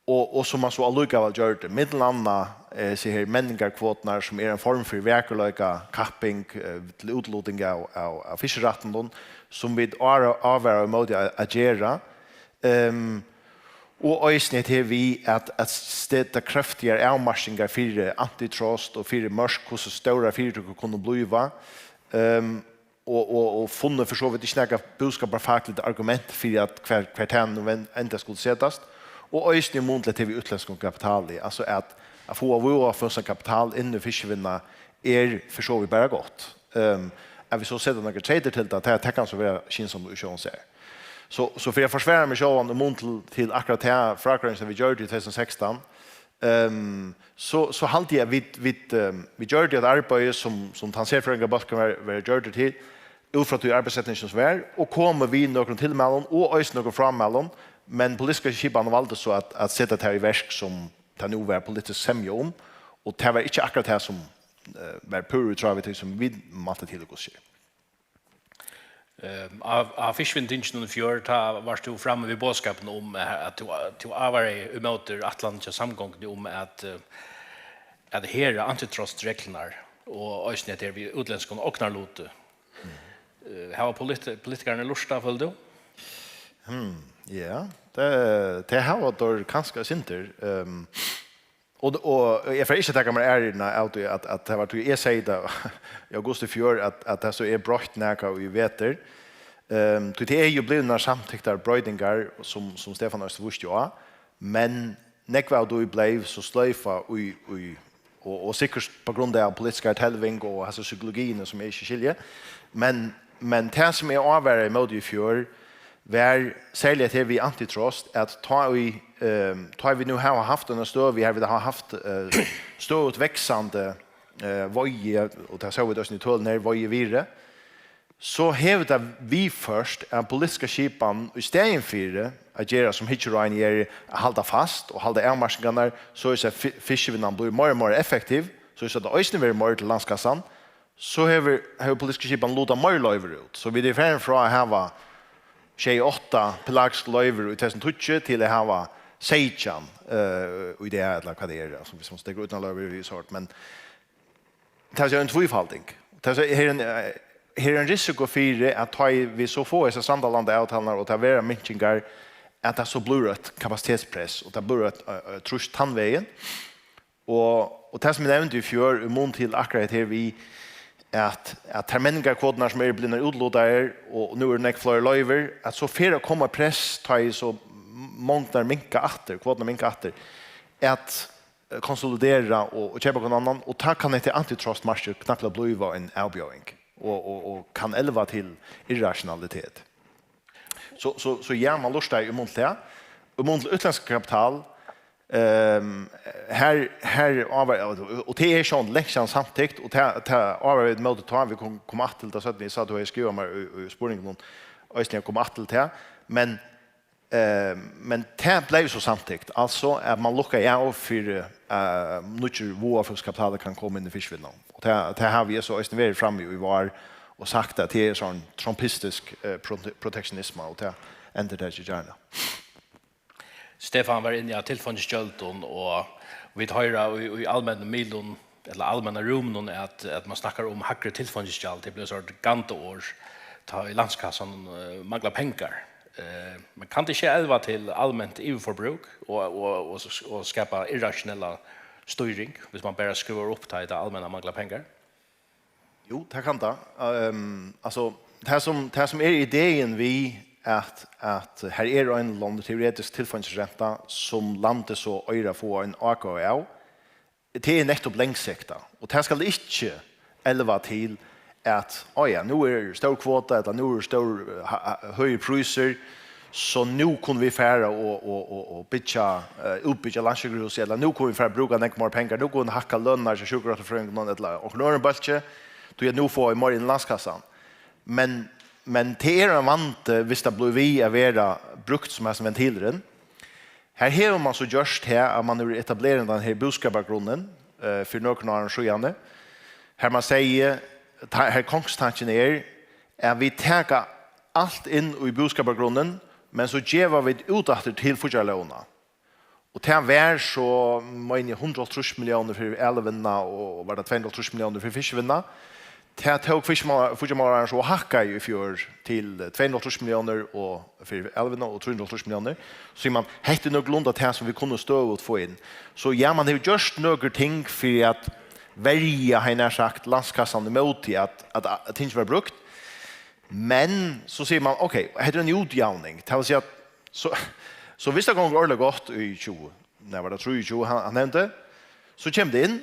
og, og sum man so allíkavæl gjørdi. Millum annað, eh, hesar her menningarkvoturnar, sum er ein form fyri vakurleikakapping, eh, til útluting av, av, av fiskirættinum, sum vit ára-, ávara ímóti at, at gera. Ehm, og eisini hetta her við at, at seta kraftigar avmarkingar fyri antitrust og fyri mørk, hvussu stórar fyritøkur kunnu blíva. Ehm, og, og, og funnið fyri so vítt ikki nakað búskaparfakligt argument fyri, at hvar, hvar tað nú enn, enntá skuldi setast. Og eisini í mun til tað við útlendskum kapitali, altso at, at fáa váðafúsan kapital inn í fiskivinnuna er fyri so vítt bara gott. Ehm, at vit so seta nakrar treytir til tað, tað, tað kann so vera skynsamt í sjálvum sær. So, so fyri at forsvara meg sjálvan í mun til, til akkurát ta frágreiðing, sum vit gjørdu í tvey túsund og sekstan, ehm, so, so haldi eg, at vit, vit, ehm, vit gjørdu eitt arbeiði, sum, sum tann serfrøðingabólkurin var, var gjørdur til, út frá tí arbeiðssetningin, sum var, og komu við nøkrum tilmælum og eisini nøkrum frámælum, men politiska skipanin valdi so at, at seta tað í verk, sum tað nú var politisk semja um, og tað var ikki akkurát tað, sum, eh, var púra í tráð við tí, sum vit mæltu til í Gudsskýr. Ehm, á, á fiskivinnutinginum í fjør, tá vart tú frammi við boðskapin um, eh, at tú, tú ávaraði ímóti ætlan hjá Samgonguni um at, eh, at herða antitrust-reglurnar og eisini hetta her við útlendskum ognarluti. Eh, hava politi-, politikararnir lurtað, følir tú? Hmm, ja, tað, tað hava teir kanska eitt sindur. Ehm, Og, og eg fari ikki at taka mær ærina av tí, at, at tað var tí eg segði tað í august í fjør, at, at tað so er broytt nakað í vetur. Ehm, tí tað er jú blivnar samtyktar broytingar, sum, sum Stefán eisini vísti á, men nógv av tí bleiv so sloyfað í, í, og, og sikkurt á grund av politiskari telving og hasi psykologiini, sum eg ikki skilji, men, men tað, sum eg ávaraði ímóti í fjør, var serliga tað við antitrust, at tá ið, ehm, tá vit nú hava havt eina støðu, har vit hava havt, eh, støðugt vaksandi, eh, veiði, og tað sóu vit eisini í tølunum her, veiðivirði, so hevur tað viðført, at politiska skipan, í staðin fyri at gera sum Hyggeráðini ger, at halda fast og halda avmarkingarnar, soleiðis at fi-, fiskivinnan blívur meira og meira effektiv, soleiðis at tað eisini verður meira til landskassan, so hevur, hevur politiska skipan lutað meir loyvur út. So vit eru farin frá at hava sjey, átta pelagisk loyvur í tvey túsund og tíggju til at hava seytjan, eh, í dag, ella hvat tað er, altso, viss mann tekur uttan loyvur í sort, men tað er ein tvífalding. Tað er, her er ein, eh, her er ein risiko fyri, at tá vit so fáa hesar strandarlandaavtalurnar og tað verða minkingar, at tað so blívur eitt kapasitetspress, og tað blívur eitt, eh, eh, trýst tann vegin. Og, og tað, sum eg nevndi í fjør, í mun til akkurát her við, at, at tær menningarkvoturnar, sum eru blivnar útlutaðar, og nú eru nógv fleiri loyvur, at so fer at koma press, tá ið so mongdirnar minka aftur, kvoturnar minka aftur, at, eh, konsolidera og, og keypa hvønn annan, og tá kann hetta antitrustmarkið knappliga blíva ein avbjóðing, og, og, og kann elva til irrationalitet. So, so, so ja, mann lurtar í mun til tað. Í mun til útlendska kapital, ehm, her, her ávar-, og, og tað er sjón langt síðan samtykt, og tað, tað ávarar vit móti tá, vit kom, koma aftur til tað seinni, eg sá, tú hevði skrivað mær í, í spurningunum, eisini at koma aftur til tað, men, ehm, men tað bleiv so samtykt, altso at mann lukkaði av fyri, eh, nýggjur váðafólkskapitali kann koma inn í fiskivinnuna. Og tað, tað havi eg so eisini verið frammi í vár og sagt, at tað er sånn trumpistisk, eh, prote-, protektionisma, og tað endurtaki eg gjarna. Stefan var inni á tilfeingisgjøldum, og vit hoyra í, í almennum miðlum, ella almenna rúminum, at, at mann snakkar um hægri tilfeingisgjald. Tað er blivið sort gandaorð, tá í landskassan, eh, manglar pengar. Eh, men kann tað ikki elva til alment yvirforbrúk og, og, og, og skapa irrationella stýring, viss mann bara skrúvar upp, tá í tað almenna manglar pengar? Jú, tað kann tað. Ehm, altso, tað sum, tað sum er ideen við, at, at her er ein lon-, teoretisk tilfeingisrenta, sum landið so eigur at fáa ein ágóða av, tað er nettupp langsiktað. Og tað skal ikki elva til, at, á ja, nú er stór kvota, ella nú er stór, eh, ha-, ha-, høgir prísir, so nú kunnu vit fara og, og, og, og byggja, eh, útbyggja landssjúkrahúsið, ella nú kunnu vit fara at brúka nógv meir pengar, nú kunnu vit hækka lønirnar hjá sjúkrarøktarfrøðingunum, ella onkrum øðrum bólki, tí at nú fáa vit meira inn í landskassan. Men, men tað er ein vandi, viss tað blívur við at vera brúkt sum hesin ventilurin. Her hevur mann so gjørt tað, at mann hevur etablert tann her búskapargrunnin, eh, fyri nøkrum árum síðani, har mann segði, ta-, har kongstankin er, at vit taka alt inn í búskapargrunnin, men so geva vit út aftur til fíggjarlógina. Og tað var so, meini eg, hundrað og hálvtrýss milliónir fyri alivinnuna og var tað tvey hundrað og hálvtrýss milliónir fyri fiskivinnuna. Tað tók fiskimá-, fíggjarmálaráðharrin so og hækkaði í fjør til tvey hundrað og hálvtrýss milliónir og fyri alivinnuna og trý hundrað og hálvtrýss milliónir. So sigur mann, hetta er nøkulunda tað sum vit kunnu støðugt fáa inn. So ja, mann hevur gjørt nøkur ting fyri at verja, havi eg nær sagt, landskassan ímóti at, at, at ting verða brúkt. Men so sigur mann, ok, hetta er ein útjavning. Tað vil siga, so, so viss tað gongur ordiliga gott í tjúgu, nær var tað trýogtjúgu, hann, hann nevndi, so kemur tað inn,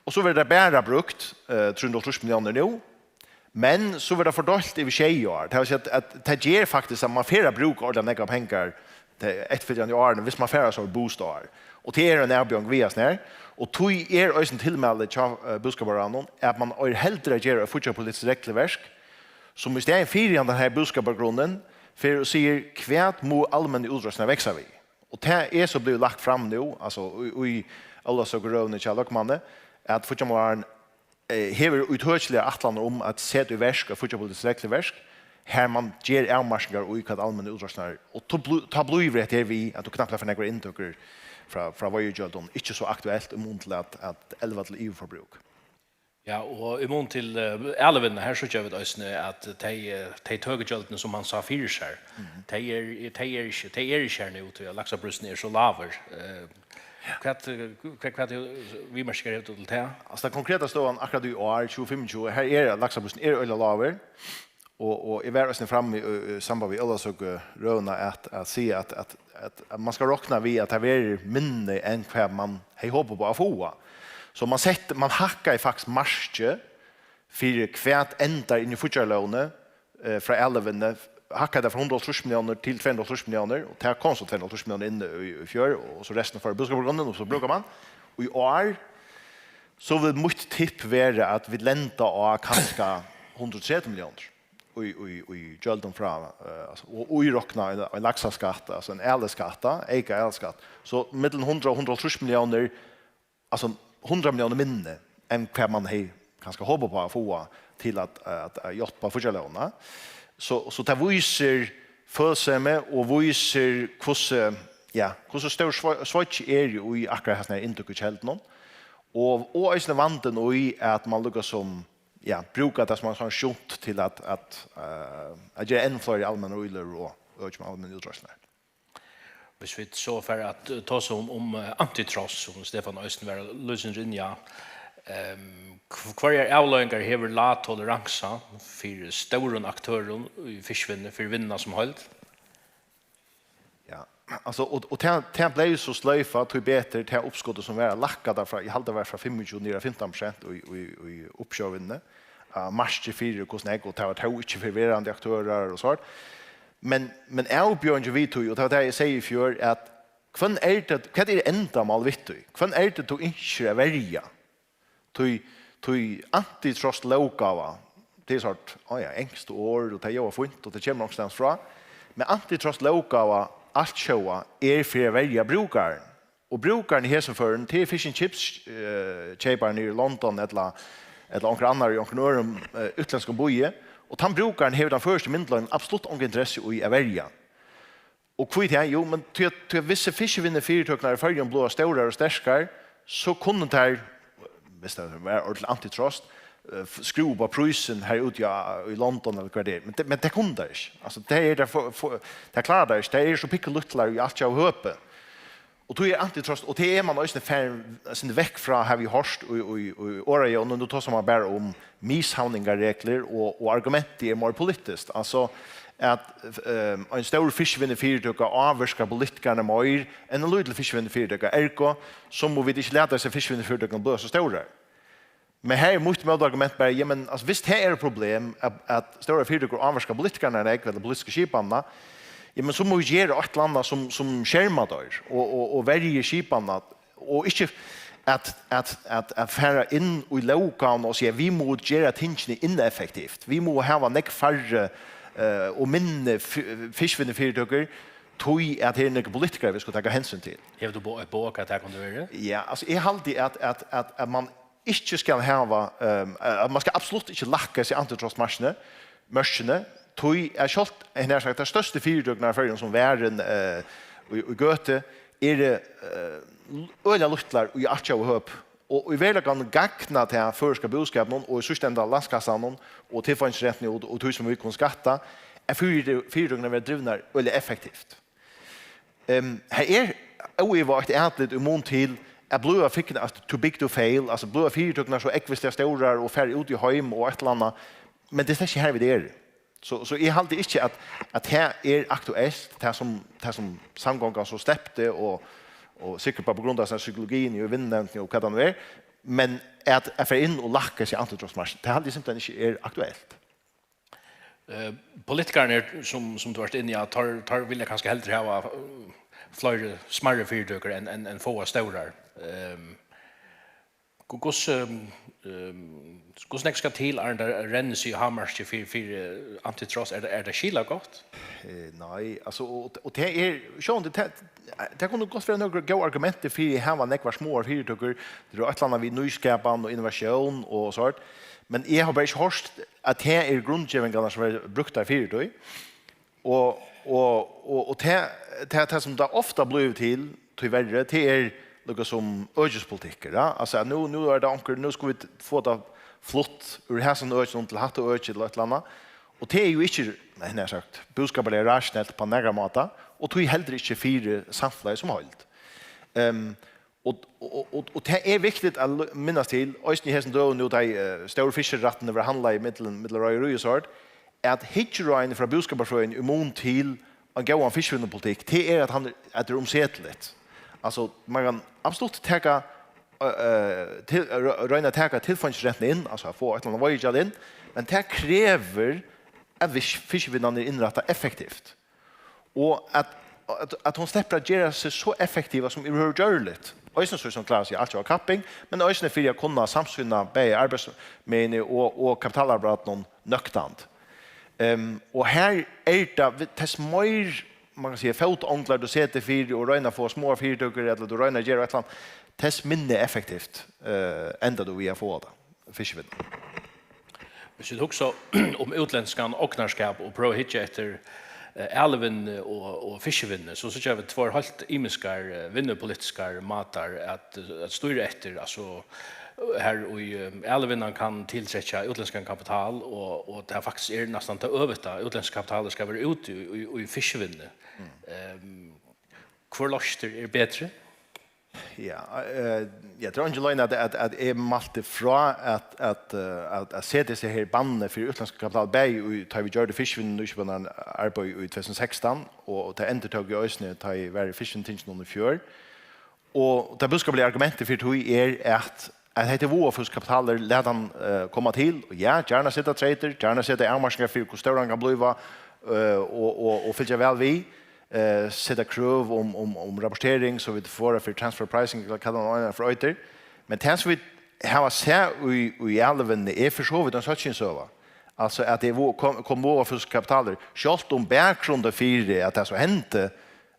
og so verður tað bara brúkt, eh, trý hundrað og hálvtrýss milliónir nú, men so verður tað fordeilt yvir sjey ár. Tað vil siga, at, at tað ger faktiskt, at mann fer at brúka ordiliga nógvar pengar tey eftirfylgjandi árini, viss mann fær eitt sovorðið boost-ár. Og tað er ein avbjóðing við hasum her, og tí er eisini tilmæli hjá, eh, búskaparráðnum, at mann eigur heldur at gera eitt fíggjarpolitiskt regluverk, sum í staðin fyri handan her búskapargrunnin fer og sigur, hvat mugu almennu útreiðslurnar vaksa við? Og tað er so blivið lagt fram nú, altso í, í Ólavsøkurøðuni hjá løgmanni, at fíggjarmálaráðharrin, eh, hevur ítøkiligar ætlanir um at seta í verk eitt fíggjarpolitiskt regluverk, har mann ger avmarkingar í, hvat almennu útreiðslurnar, og tá blí-, tá blívur hetta her við, at tú knappliga fært nakrar inntøkur frá, frá veiðigjøldum, ikki so aktuelt í mun til at, at elva til yvirforbrúk. Ja, og í mun til, eh, alivinnuna, her síggja vit eisini, at tey, eh, tey tøkugjøldini, sum mann sá fyri sær, mhm, tey er, tey er ikki, tey er ikki her nú, tí at laksaprísurin er so lágur. Eh, hvat, eh, hvat, hvat viðmerkingar hevur tú til tað? Altso, tann konkreta støðan akkurát í ár, tjúgu fimmogtjúgu, her er, at laksaprísurin er øgiliga lágur. Og, og eg var eisini frammi í, í samband við Ólavsøkurøðuna at, at siga, at, at, at, at mann skal rokna við, at tað verður minni enn hvat mann hevði hopað upp á at fáa. So mann setti, mann hækkaði faktiskt markið fyri, hvat endar inn í fíggjarlógini, eh, frá alivinnuni, Hækkaði tað frá hundrað og hálvtrýss milliónir til tvey hundrað og hálvtrýss milliónir, og tað kom so tvey hundrað og hálvtrýss milliónir inn í, í fjør, og so restina fór í búskapargrunnin, og so brúkar mann. Og í ár, so vil mítt tipp vera, at vit lenda á kanska hundrað og tretivu milliónir í, í, í gjøldum frá, eh, altso, og, og írokna ein, ein laksaskatt, altso ein ælaskatt, eyka ælaskatt. So millum hundrað og hundrað og hálvtrýss milliónir, altso hundrað milliónir minni enn hvat mann hevði kanska hopað uppá at fáa til at, at, at hjálpa fíggjarlógina. So, so tað vísir følsemi og vísir hvussu, ja, hvussu stór svei-, sveiggjur eru í akkurát hasum her inntøkukeldunum. Og, og eisini vandin í at mann líkasum, ja, brúkar tað sum ein sjunt til at, at, eh, at gera enn fleiri almennar íløgur og økja um almennu útreiðslurnar. Hvis vit so fara at, eh, tosa um, um, eh, antitrust, sum Stefán eisini var líka inne á, ehm, hv-, hvørjar avleiðingar hevur lág toleransa fyri stórum aktørum í fiskivinnuni, fyri vinnuna sum heild? Ja, altso, og, og tað, tað bleiv so sloyft, tí betur, tað uppskotið sum var at lækka tað frá, eg haldi, tað var frá fimmogtjúgu niður á fimtan prosent í, í, í uppsjóvarvinnuni, eh, markið fyri hvussu nógv, og tað var tó ikki fyri verandi aktørar og so. Men, men avbjóðingin við tí, og tað var tað, eg segði í fjør, at hvønn er tað, hvat er endamálið við tí? Hvønn er tað, tú ynskir at verja? Tí, tí antitrust-lóggáva, tað er sort, á ja, enskt orð, og tað ljóðar fínt, og tað kemur onkrastaðni frá. Men antitrust-lóggáva, altjóða, er fyri at verja brúkaran. Og brúkarin í hesum førum, tað er fish and chips, eh, keyparin í London, ella, ella onkur annar í onkrum øðrum, eh, útlendskum býi. Og tann brúkarin hevur tann føroyska myndugleikan absolutt onga interessu í at verja. Og hví tað? Jú, men tí at, tí at vissi fiskivinnufyritøkurnar í Føroyum bliva stórar og sterkar, so kunnu tær, viss tað var orðið antitrust, eh, f-, skrúva upp á prísin her úti á, í London, ella hvar tað er. Men tað, men tað kunnu tær ikki. Altso, tað er tær for, for, tað klára tær ikki. Tær eru so pikkulítlar í altjóða høpi. Og tí er antitrust, og tað er mann eisini farin, eh, sindur vekk frá, havi eg hoyrt, í, í, í orðaræðum, og nú tosar mann bara um mishavningarreglur, og, og argumentið er meir politiskt. Altso, at, ehm, ein stór fiskivinnufyritøka ávirkar politikararnar meir enn ein lítil fiskivinnufyritøka. Ergo, so mugu vit ikki lata hesar fiskivinnufyritøkurnar blíva so stórar. Men her er mítt mótargument bara, ja, men, altso, viss tað er eitt problem, at, at stórar fyritøkur ávirka politikararnar nógv, ella politisku skipanina, ja, men so mugu vit gera eitt ella annað sum, sum skermar teir og, og, og verjir skipanina, og ikki at, at, at, at fara inn í lóggávuna og siga, vit mugu gera tingini ineffektivt. Vit mugu hava nógv færri, eh, og minni fi-, fiskivinnufyritøkur, tí at her eru nógvir politikarar, vit skulu taka hensyn til. Hevur tú bo-, eitt boð, hvat tað kundi verið? Ja, altso, eg haldi, at, at, at, at mann ikki skal hava, ehm, at mann skal absolutt ikki lækka hesi antitrust-markini, mørkini, tí at sjálvt, eg nær sagt, tær størstu fyritøkurnar í Føroyum, sum Varðin, eh, í, í Gøtu, eru, eh, øgiliga lítlar í altjóða høpi. Og í veruleikanum gagnar tað føroyska búskapinum og í síðsta enda landskassanum og tilfeingisrættinum og, og tí sum vit kunnu skatta, at fyri-, fyritøkurnar verða drivnar øgiliga effektivt. Ehm, her er óivað eitt atlit í mun til at blíva fingnar, altso, too big to fail, altso, blíva fyritøkurnar so ógvusliga stórar og fara út í heim og eitt ella annað, men tað er slett ikki har, vit eru. So, so eg haldi ikki, at, at tað er aktuelt, tað sum, tað sum samgongan so slepti, og, og sikkurt bara på grund av sånn psykologin í vinnunevndini og hvat tað nú er, men at, at fara inn og lækka seg antitrustmarkið, tað haldi eg simpelthen ikki er aktuelt. Eh, politikararnir, sum, sum tú ert inni á, teir, teir vilja kanska heldur hava, eh, fleiri smærri fyritøkur enn, enn, enn fáar stórar. Ehm, Hvu-, hvussu, ehm, hvussu nógv skal til, áðrenn tað rennur seg í hámarki fyri, fyri, eh, antitrust? Er tað, er tað skilagott? Eh, nei, altso, og, og tað er, sjálvandi, tað, tað kunnu gott vera nøkur góð argument fyri at hava nógvar smáar fyritøkur, tað er eitt ella annað við nýskapan og innovatión og sovorðið, men eg havi bara ikki hoyrt, at tað eru grundgevingarnar, sum verða brúktar fyri tí. Og, og, og, og tað, tað, tað sum tað ofta blívur til, tíverri, tað er líkasum økispolitikkur, ja? Altso, at nú, nú er tað onkur, nú skulu vit fáa tað flutt úr hasum økinum til hatta økið, ella eitt ella annað. Og tað er jú ikki, nær sagt, búskaparliga rationelt á nakran máta, og tí heldur ikki fyri samfelagið sum heild. Ehm, Og, og, og, og tað er viktigt at l-, minnast til, eisini í hesum døgum, nú tá ið, eh, stóru fiskirættirnir verða handlaðir millum, millum reiðarí og sovorðið, at hyggiráðini frá búskaparfrøðini í mun til ein góðan fiskivinnupolitikk, tað er, at hann er, at tað er umsetiligt. Altso, mann kann absolutt taka, eh, eh, til, ro-, royna at taka tilfeingisrættin inn, altso at fáa eitt ella annað veiðigjald inn, men tað krevur at fisk- fiskivinnan er innrættað effektivt. Og at, at, at hon sleppur at gera seg so effektiva sum yvirhøvur gjørligt. Eisini so sum klárar seg í altjóða kapping, men eisini fyri at kunna samsýna bæði arbeiðsmegini og, og kapitalarbeidinum nøktandi. Um, og her er tað, tess meir, man kann siga, fótonglar tú setir fyri og royna at fáa smáar fyritøkur, ella tú royna at gera eitt ella annað, tess minni effektivt uh, endar tú við at fáa tað, fiskivinnan. Hvis vi hugsa um útlendskan ognarskap og prøva at hyggja eftir eh, alivinnu og, og fiskivinnu, so síggja vit tveir heilt ymiskar eh, vinnupolitiskar mátar at, at stýra eftir. Altso, her í eh, alivinnan kann tiltrekkja útlendskan kapital, og, og tað faktiskt er næstan tað øvuta. Útlendsk kapital skal vera úti í, í, í fiskivinnu. Mm. Um, Hvør loystur er betri? Ja, eh, ja, tað er eingin løgn at, at, at eg mælti frá at, at, eh, at, at seta seg her banni fyri útlendska kapital, bæði í, tá vit gjørdu fiskivinnuarbeiðið í tvey túsund og sekstan, og tað endurtók eg eisini, tá eg var í fiskivinnutinginum í fjør. Og tað búskapliga argumentið fyri tí er, at at hetta er váðafús kapitalur, lat hann uh, koma til, og ja, gjarna seta treytir, gjarna seta avmarkingar fyri, hvussu stór hann kann blíva, uh, og, og, og fylgja væl við, uh, seta krøv um, um, um rapportering, so vit fáa fyri transfer pricing, ella hvat tað nú eitur. Men tað sum vit hava sæð í, í alivinnu, er fyri so vítt ein sólskinssøga. Altso at tað kom, kom váðafús kapitalur, sjálvt um bakgrunden fyri, at tað so hendi,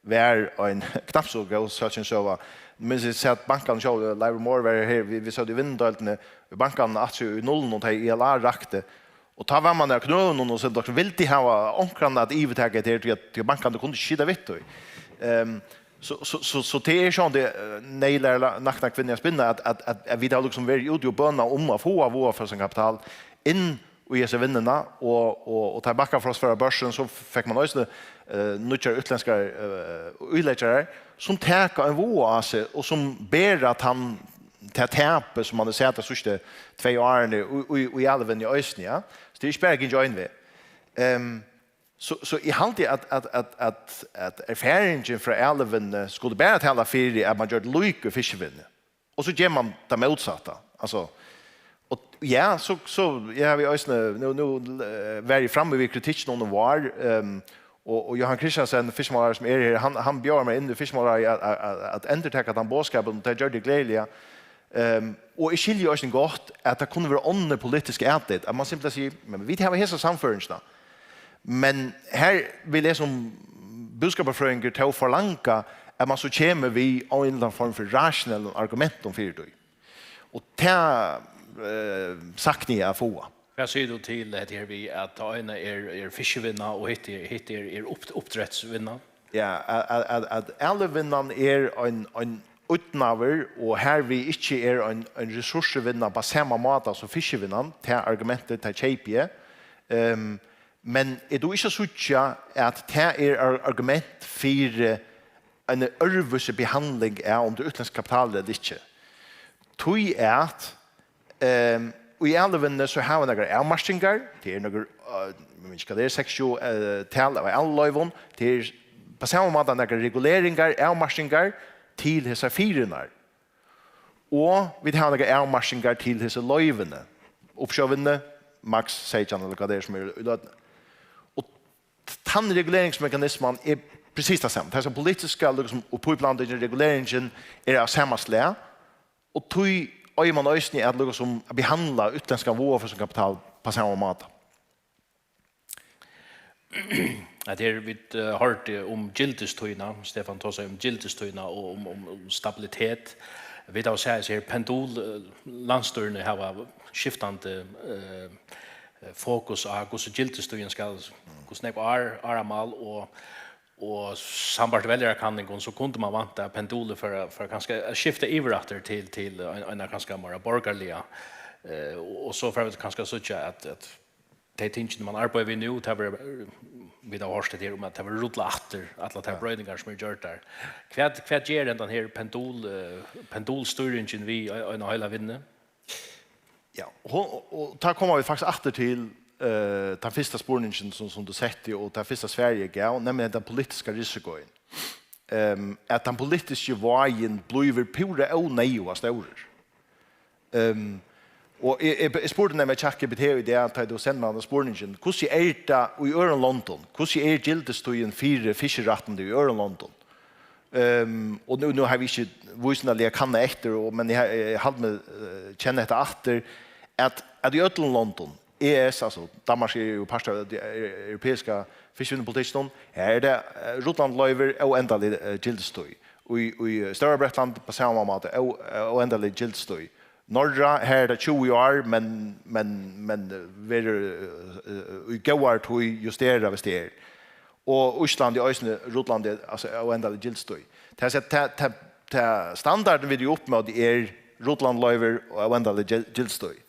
var ein knappt so góð sólskinssøga. Minnist eg sat bankan sjálv, Leivur Mohr var her, vit, vit sótu í vinnudeildini, í bankanum aftur í nullinum, tá ið I L A rakti. Og tá var man á knøunum og segði, dere vildi hava onkran at yvirtaka hetta her, tí at, tí at bankarnir kundu ikki sita við tí. Um, so, so, so, so tað er sjálvandi, eh, neyðlæra nakna kvinnu at spinna, at, at, at, at vit hava líkasum verið úti og bøna um at fáa váðafúsan kapital inn í hesa vinnuna, og, og, og tá bankafrost var á børsin, so fekk man eisini uh, nýggjar útlendskar uh, íleggjarar, sum taka ein váða á seg, og sum bera tann, tað tapið, sum man hevur sæð tey síðstu tvey árini í, í, í alivinnu eisini, ja. So tað er ikki bara gingið ein veg. Um, so, so eg haldi, at, at, at, at, at erfaringin frá alivinnu skuldi bara tala fyri, at man gjørdi líka í fiskivinnu. Og so ger man tað mótsatta. Altso, og ja, so, so eg havi eisini, nú, nú eh, var eg frammi við kritikkin um var, um, og, og Jóhan Kristiansen, fiskimálari sum er her, hann, hann bjóðar mær inn í fiskimálaráðið at, at, at, at endurtaka tann boðskapin, og tað gjørdi eg gleðiliga. Um, og eg skilji eisini gott, at tað kunnu vera onnur politisk atlit, at man simpelthen sigur, men vit hava hesa sannføringina. Men her vil eg sum búskaparfrøðingur tó forlanga, at man so kemur við ein ella annan form fyri rationellum argumentum fyri tí. Og tað eh, sakni eg at fáa. Hvat sigur tú til hetta her við, at tað eina er, er fiskivinna, og hitt er, hitt er, er upp, uppdrettsvinna? Ja, at, at, at, at alivinnan er ein, ein ídnaður, og hervið ikki er ein, ein ressourcevinna á sama máta sum fiskivinnan, tað argumentið, tað keypi eg. Um, men eg dugi ikki at síggja, at tað er ar- argument fyri eini øðrvísi behandling av, um tað er útlendsk kapital ella ikki. Tí at um, í alivinnuni so hava nakrar avmarkingar, tað er nøkur, uh, men ikki hvat tað er, seks, sjey uh, tal av avloyvum, tað er á sama máta nakrar reguleringar, avmarkingar til hesar firðirnar. Og vit hava nakrar avmarkingar til hesi loyvini. Uppsjóvinni, maks seytjan, ella hvat tað er sum er í løtuni. Og tann reguleringsmekanisman er precis tað sama. Tað er politiska, líkasum, og uppiblandingin, reguleringin er av sama slag, og tí eigur man eisini at, líkasum, at behandla útlendskan váðafúsan kapital á sama máta. At her vit uh, hoyrdu um gildistíðina, Stefan tosaði um gildistíðina og um, um, um stabilitet. Vit hava sæð hesi her pendul, uh, landsstýrini hava skiftandi uh, fokus á hvussu gildistíðin skal, hvussu nógv ár, áramal og, og sambært veljarakanningum, so kundi man vænta at pendulið fór, fór kanska at skifta yvir aftur til, til ein, eina kanska meira borgarliga, uh, og, og so fara vit kanska at síggja at, at tey tingini, man arbeiðir við nú, tað verður, vit hava hoyrt hetta her um, at tað verður rullað aftur, allar tær broytingar, sum eru gjørdar. Hvat, hvat ger hendan her pendul, eh, pendulstýringin við ei-, eina heila vinnu? Ja, og, og, og tá koma vit faktiskt aftur til eh, tann fyrsta spurningin, sum, sum tú setti, og tað fyrsta svarið eg gav, nemliga henda politiska risikoin. Um, at tann politiski vágin blívur púra óneyðuga stórur. Um, Og eg, eg, eg spurdi nemliga ChatGPT í dag, tá tú sendi mær handa spurningin, hvussu er tað í øðrum londum? Hvussu er gildistíðin fyri fiskirættindi í øðrum londum? Um, og nú, nú havi eg ikki vísindaliga kannað eftir, og, men eg, eg haldi meg uh, kenna hetta aftur, at, at í øllum londum, E S, altso Danmark er jo part av det europeiska fiskivinnupolitikkina, her er tað uh, rullandi loyvir og endalig uh, gildistíð. Og í, í Stóra Bretland på sama máta, og, og endalig gildistíð. Norra, her er tað tjúgu ár, men, men, men verður uh, uh, í góðari tíð justerað, hvis tað er. Og Ísland er eisini rullandi, altso óendalig gildistíð. Tað er at tað, tað, tað standardin vit eru upp móti er rullandi loyvir og óendalig gil- gildistíð.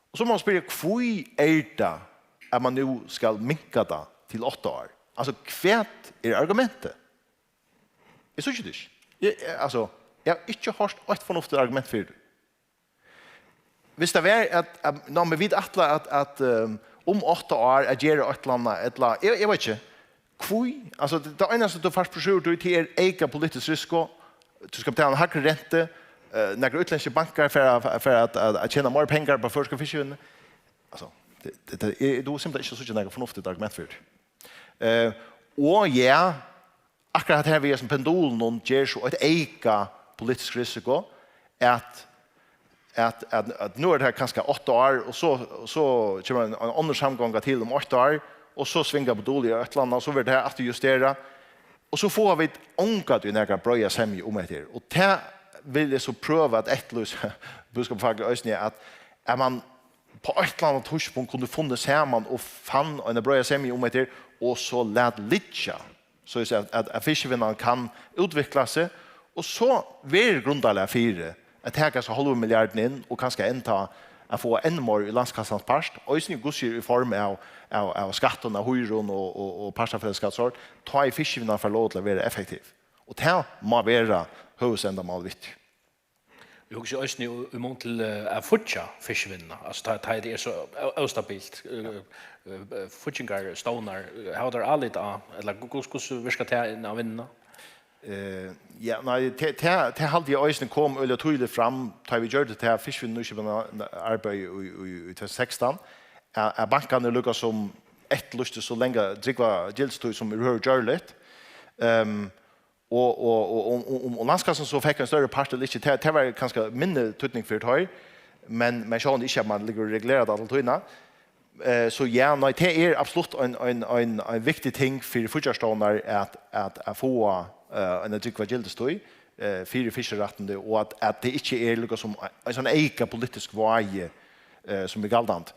Og so má man spyrja, hví er tað at man nú skal minka tað til átta ár? Altso, hvat er argumentið? Eg síggi tað ikki. Eg, eg, altso, eg havi ikki hoyrt eitt fornuftigt argument fyri tí. Hvis tað var at, at ná, men vit ætla at, at um, um átta ár at gera eitt ella annað, ella, eg, eg veit ikki, hví, altso, tað einasta tú fært brochure til, tað er eyka politisk risiko, tú skal betala eina hægri rentu, uh, nakrir útlendskir bankar fara, fara at, at, at tjena meir pengar á føroyska fiskivinnuni. Altso, tað, tað, tað, eg, tú simpelthen ikki at síggja nakað fornuftigt argument fyri tí. Uh, og ja, akkurát her við hesum pendulunum ger so eitt eyka politiskt risiko, at, at, at, at nú er tað kanska átta ár, og so, so kemur ein, ein onnur samgonga til um eitt ár, og so svinga pendulin í eitt ella annað, og so verður tað aftur justerað, og so fáa vit ongantíð nakra breiða semju um hetta her. Og tað vil eg so prøva at eftirlýsa búskaparfólk eisini, at, at man på eitt ella annað tíðspunkt kundu funnið saman og fann eina breiða semju um hetta her, og so lat liggja, so at, at, at fiskivinnan kann útvikla seg, og so verður grundarlag fyri at taka so hálva milliardin inn og kanska enntá at fáa enn meir í landskassans part, eisini, hvussu er, í form av, av, av skattum, av hýrum og, og, og partafelagsskatt, sort, tá ið fiskivinnan fær lov til at vera effektiv. Og tað má vera høvuðsendamál við tí. Eg hugsi eisini í, í mun til uh, at fíggja fiskivinnuna, altso tá, tá tað er so ó- óstabilt. Uh, uh, Fíggjarstovnar, uh, hava teir álit á, ella hvussu, hvussu virkar tað inn á vinnuna? Uh, ja, nei, tað, tað, tað haldi eg eisini kom øgiliga týðiligt fram, tá vit gjørdu tað fiskivinnuskipanaarbeiði í, í, í tvey túsund og sekstan, at, at bankarnir líka sum eftirlýstu so langa drúgva gildistíð sum er høvur gjørligt. Um, og, og, og, og, og, og landskassan so fekk ein størri part ella ikki, tað, tað var kanska minni týdning fyri teir, men, men sjálvandi ikki at man liggur og regulerar tað alla tíðina. Eh, so ja, nei, tað er absolutt ein, ein, ein, ein viktig ting fyri fíggjarstovnar at, at, at fáa uh, eina drúgva gildistíð uh, fyri fiskirættindi, og at, at tað ikki er líka sum ein sånn eyka politisk vági uh, sum er galdandi.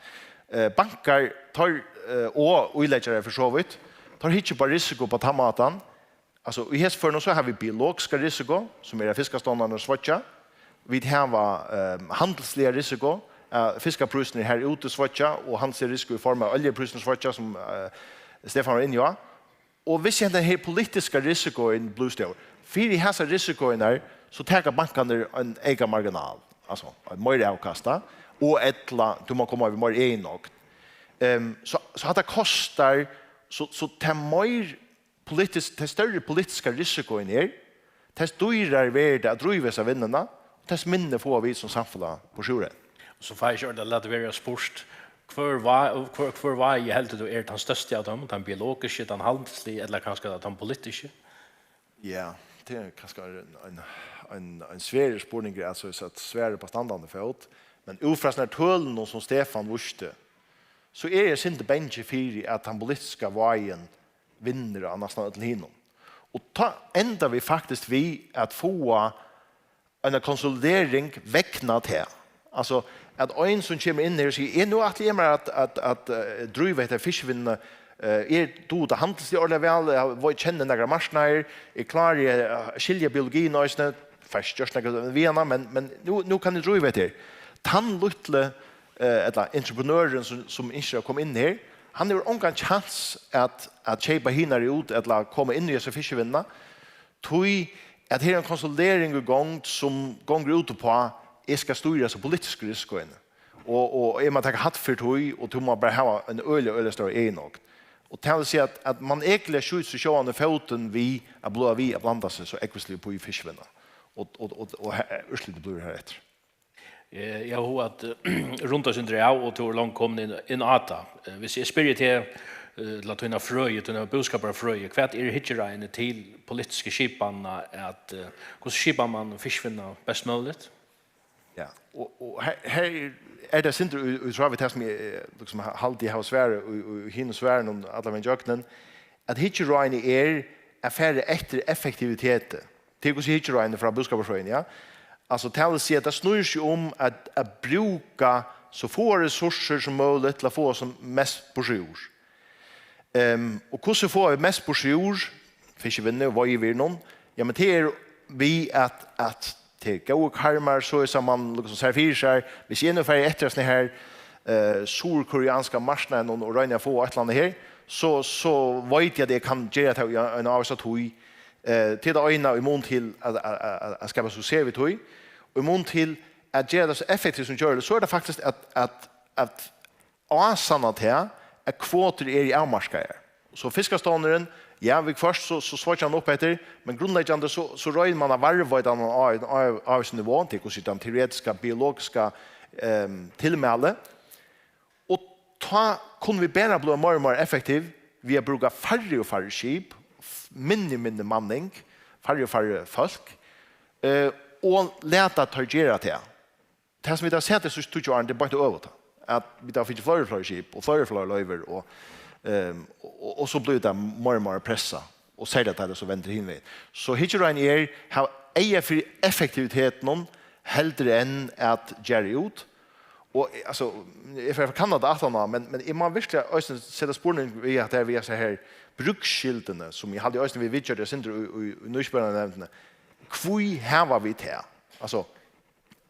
Uh, bankar, teir, uh, og íleggjarar fyri so vítt, teir hyggja upp á risiko á tann mátan, altso, í hesum førinum so hava vit biologiska risiko, sum er at fiskastovnarnir sveiggja. Vit hava um, handilsliga risiko, at fiskaprísirnir her úti sveiggja, og handilsliga risiko í form av oljuprísirnir sveiggja, sum uh, Stefán var inni á. Og hvis hendan her politiska risikoin blívur stór, fyri hasa risikoin her, so taka bankarnir ein eyka marginal, altso ein meiri avkasta, og ella tú má koma við meir egin ogn. Um, so, so hatta kostar, so, so tað meir politisk, tað størri politiska risikoin er, tess dýrari verður tað at dríva hesa vinnuna, og tess minni fáa vit sum samfelag brochure. So fái eg ikki ordiliga latið vera at spurt, hvør vá-, hvør, hvør vági heldur tú er tann størsti av teimum, tann biologiski, tann handilsligi ella kanska tann politiski? Ja, tað er kanska ein, ein, ein, ein svær spurningur, altso, at svara upp á standandi fót, men út frá hesum her tølunum sum Stefán vísti, so eri eg eitt sindur bangin fyri, at tann politiska vágin vinnur á næstan øllum hinum. Og tá enda vit faktiskt við at fáa eina konsolidering vegna tað. Altso, at ein sum kemur inn her og sigur, eg, nú ætli eg mær at, at, at uh, dríva hetta fiskivinnuna, uh, eg dugi tað handilsliga ordiliga væl, eg havi- kenni nakrar marknaðir, eg klári at skilja biologiina eisini, fæst gjørt nakað við hana, men, men nú, nú kann eg dríva hetta her. Tann lítli, uh, ella entreprenørin sum, sum ynskir at koma inn her, hann hevur ongan kjans at, at keypa hinar út ella koma inn í hesa fiskivinnuna, tí at her er ein konsolidering í gongd sum gongur út uppá, eg skal stýra hesa politisku risikoini. Og, og eg má taka hædd fyri tí, og tú má bara hava ein øgiliga, øgiliga stóra eginogn. Og tað vil siga, at, at man egentliga skjýtur seg sjálvan í fótin við at blíva við at blanda seg so ógvusliga upp í fiskivinnuna. Og, og, og, og he- úrslitið blívur hareftir. Eh, eg havi hug at, eh, runda eitt sindur av, og tú ert langt komin inn, inn á tað. Eh, hvis eg spyrji teg, eh, til tína frøði, tína búskaparfrøði, hvat er hyggiráðini til politisku skipanina at, eh, hvussu skipar mann fiskivinnuna best møguligt? Ja, og, og her, her er tað eitt sindur í, í tráð við tað sum eg, eh, líkasum ha-, haldi eg hava svarað í, í, í hinum svarunum allan vegin gjøgnum, at hyggiráðini er at fara eftir effektiviteti. Tað er hvussu hyggiráðini frá búskaparfrøðini, ja. Altso, tað vil siga, at tað snýr seg um at, at brúka so fáar ressourcir sum møguligt til at fáa sum mest burturúr. Ehm, og hvussu fáa vit mest burturúr fiskivinnuni og veiðivirðinum? Ja, men tað er við at, at tað er góðir karmar, so er sum mann líkasum sær fyri sær, hvis eg nú fari eftir hesum her, eh, suðurkoreanska marknaðinum og royni at fáa eitt ella annað her, so, so veit eg, at eg kann gera tað í ein, ein ávísa tíð. Eh, tað er tað eina í mun til at, at, at, at skapa suksess við tí, og í mun til at gera tað so effektivt sum gjørligt, so er tað faktiskt at, at, at ásanna tað, at kvotur eru avmarkaðar. So fiskastovnurin, ja, viðhvørt so, so sveiggjur hann upp eftir, men grundleggjandi so, so roynir mann at varðveita hann á, á, á, á eitt nivå, til hvussu tann teoretiska, biologiska, ehm, tilmæli. Og tá kunnu vit bara blíva meira og meira effektiv við at brúka færri og færri skip, f-, minni og minni manning, færri og færri fólk, eh, og lata teir gera tað. Tað sum vit hava sæð tey síðstu tíggju árini, tað er beint øvugt, at vit hava fingið fleiri og fleiri skip og fleiri og fleiri loyvir, og, ehm, og, og, og so blívur tað meira og meira pressa, og serliga tá tað so vendir hin vegin. So hyggiráðini er, hava eyga fyri effektivitetinum heldur enn at gera út. Og, eh, altso, eg fari at kanna tað aftaná, men, men eg má virkiliga eisini seta spurning við at tað er við hesa her brúksskylduni, sum eg haldi eisini vit viðgjørdu eitt sindur í, í, í nýskipanarnevndini. Hví hava vit tað? Altso,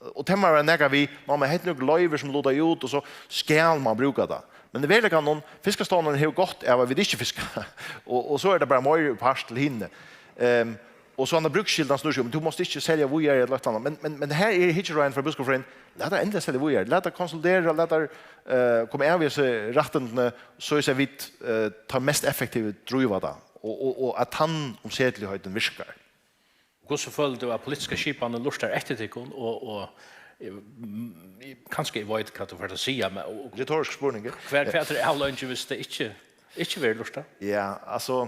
og tað má vera nakað við, man, man hetta eru nøkur loyvir sum luta út, og so skal man brúka tað. Men í veruleikanum, fiskastovnurin hevur gott av at vit ikki fiska, og, og so er tað bara meiri part til hini. Ehm, og so hana brúksskylduni snýr seg um, tú mást ikki selja víðari ella eitt ella annað. Men, men, men her er hyggiráðin frá Búskaparfrøðini, lat tað endiliga selja víðari, lat tað konsolidera, lat tað, eh, koma av hesi rættindini, so at vit, eh, tað mest effektiva dríva tað, og, og, og at tann umsetoligheiturin virkar. Hvussu følir tú, at politiska skipanin lurtar eftir tykkum, og, og, eh, m-, kanska eg veit, hvat tú fert at siga, men, og, og Retorisk spurning. Hvat, hvat er avleiðingin, hvis tað ikki, ikki verður lurtað? Ja, altso,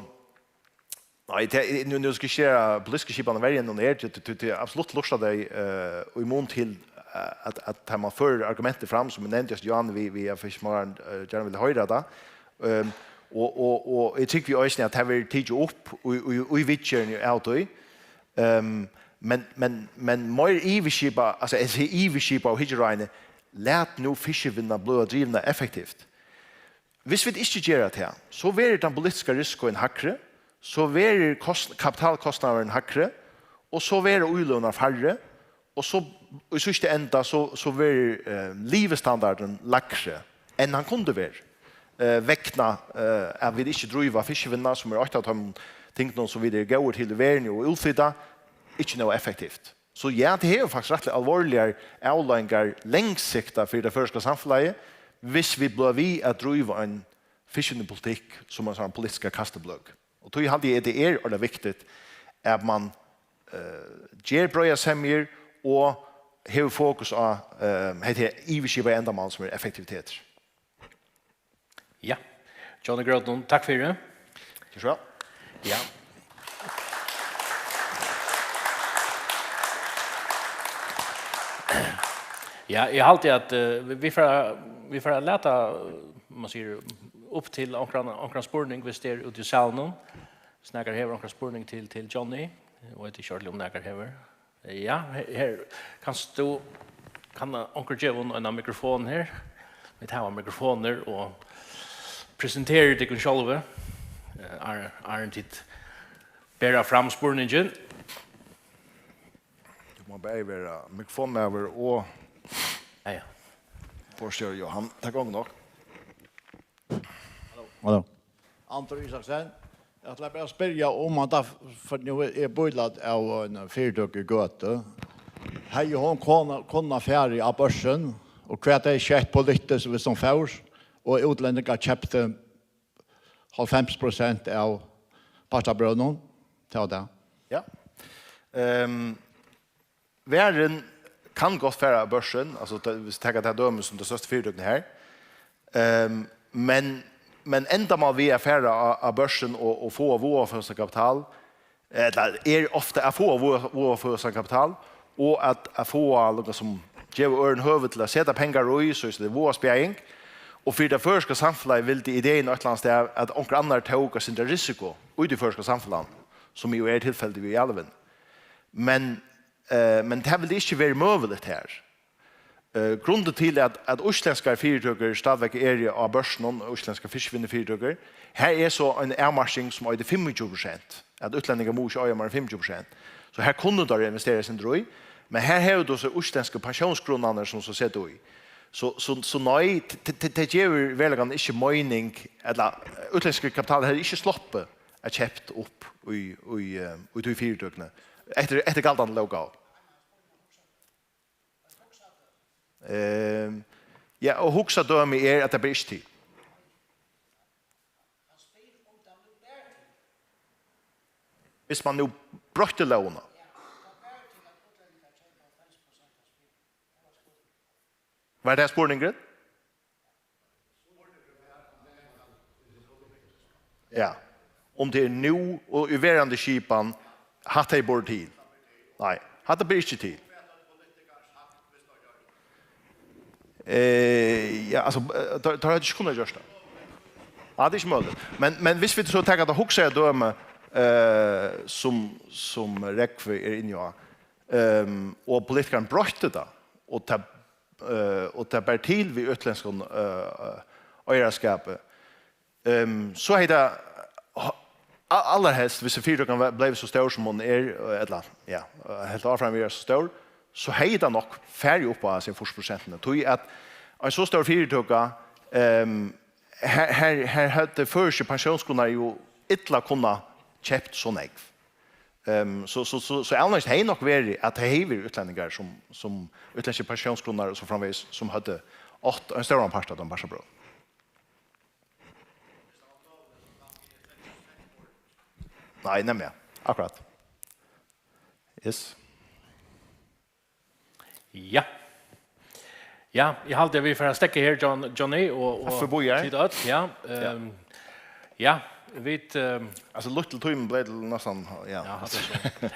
nei, tað, nú, nú skal eg ikki gera politiska skipanin verri enn hon er, tí, tí, tí, tí absolutt lurta tey, eh, í mun til, eh, at, at tá man førir argumentir fram, sum eg nevndi, Jan, við, við at fiskimállærarin, eh, gjarna vil hoyra tað. Ehm, og, og, og eg trúgvi eisini, at tað verður tikið upp í, í, í viðgerðini av tí. Ehm, men, men, men meir yvirskipað, altso, eg sigi yvirskipað av hyggiráðini, lat nú fiskivinnuna blíva drivna effektivt. Hvis vit ikki gera tað, so verður tann politiska risikoin hægri, so verður kost-, kapitalkostnaðurin hægri, og so verða íløgurnar færri, og so í síðsta enda, so, so verður, eh, livistandardin lægri, enn hann kundi verið, eh, vegna, eh, at vit ikki dríva fiskivinnuna, sum er eitt av teimum tingunum, sum vit eru góðir til í verðini, og útflyta, ikki nóg effektivt. So ja, tað hevur faktiskt rættiliga alvorligar avleiðingar langsiktað fyri tað føroyska samfelagið, hvis vit blíva við at dríva ein fiskivinnupolitikk sum ein sånn politiska kastibløðku. Og tí haldi eg, at tað er ordiliga viktigt, at man, eh, ger breiðar semjur og hevur fokus á, eh, hetta her yvirskipaða endamál, sum er effektivitetur. Ja. Johnny Groton, takk fyri. Ger so væl. Ja. Ja, eg haldi, at, eh, vit, vit fara, vit fara at lata, man sigur, upp til onkran, onkran spurning, hvis tað er úti í salinum. Hvis nakar hevur onkran spurning til, til Johnny. Eg veit ikki ordiliga, um nakar hevur. Ja, her, her, kanst tú, kann onkur geva honum eina mikrofon her? Vit hava mikrofonir, og presentera tykkum sjálvi. Eh, áðrenn, áðrenn tit bera fram spurningin. Tú má bæði vera mikrofonmaður og Ja, ja. Forstjóri Johan. Takk, gott nokk. Halló. André Isaksen. Eg ætli bara at spyrja um at, for nú er bílæt av ein fyritøku í Gøtu. Hevði hon kunna, kunna farið á børsin, og hvat hevði skjett politiskt, hvis hon fór, og útlendingar keyptu hálvfems prosent av partabrøvunum? Tað var tað. Ja. Ehm, verðin kann gott fara á børsin, altso, tað, viss vit taka tað dømi sum tey størstu fyritøkuni her. Ehm, men, men endamálið við at fara á, á børsin og, og fáa váðaføsta kapital, ella er ofta at fáa váða-, váðaføsta kapital, og at, at fáa nakað sum gevur øðrum høvi til at seta pengar í, so tað er váðaspjaðing. Og fyri tað føroyska samfelagið vildi idein eitt ella annað stað, at onkur annar tók eitt sindur av risiko í tí føroyska samfelagnum, sum jú er tilfelið við Alvin. Men, eh, men tað vildi ikki verið møguligt her. Eh, grundin til, at, at íslendskar fyritøkur stadigvæk eru á børsinum, íslendskar fiskivinnufyritøkur, her er so ein avmarking, sum eitur fimmogtjúgu prosent, at útlendingar mugu ikki eiga meira enn fimmogtjúgu prosent. So her kunnu teir investera eitt sindur í, men her hevur tú so íslendsku pensjónsgrunnernar, sum so seta í. So, so, so nei, t-, t-, t-, tað gevur veruliga ikki meining, ella, eh, útlendskur kapital hevði ikki sloppið at keypt upp í, í, eh, í tí fyritøkuni, eftir, eftir galdandi lóggávu. Ehm, ja, og hugsað dømi er, at tað ber ikki til. Viss man nú broytti lógina. Var tað spurningurin? Ja. Um tað er nú og í verandi skipan, hatta er borið til. Nei, hatta ber ikki til. Eh, ja, altso, eh, teir, teir høvdu ikki kunnað gjørt tað. Ja, tað er ikki møguligt. Men, men viss vit so taka tað hugsaða dømi, eh, sum, sum Rógvi er inni á, ehm, og politikarin broytti tað, og tað eh, og tað ber til við útlendskum, eh, eigarskapi. Ehm, so hevði tað, a-, allarhelst, viss fyritøkan var, bleiv so stór sum hon er, eh, ella, ja, eh, helt áfram at vera so stór, so hevði tað nokk farið upp á hasi fýrs prosentini. Tí at ein so stór fyritøka, ehm, her, her, her høvdu føroyskir pensjónsgrunnar jú illa kunnað keypt so nógv. Ehm, so, so, so, so avleiðingin hevði nokk verið, at tað hevði verið útlendingar, sum, sum útlendskir pensjónsgrunnar og so framvegis, sum høvdu átt ein stóran part av teimum partabrøvum. Nei, nemliga. Akkurát. Yes. Ja. Ja, eg haldi, at vit fara at steðga her, John, Johnny, og, og Takk fyri boðið. Tit øll, ja. Ja. Ehm, ja, vit, ehm, Altso, lítli tímin bleiv til næstan, ja. Ja, hatta er so.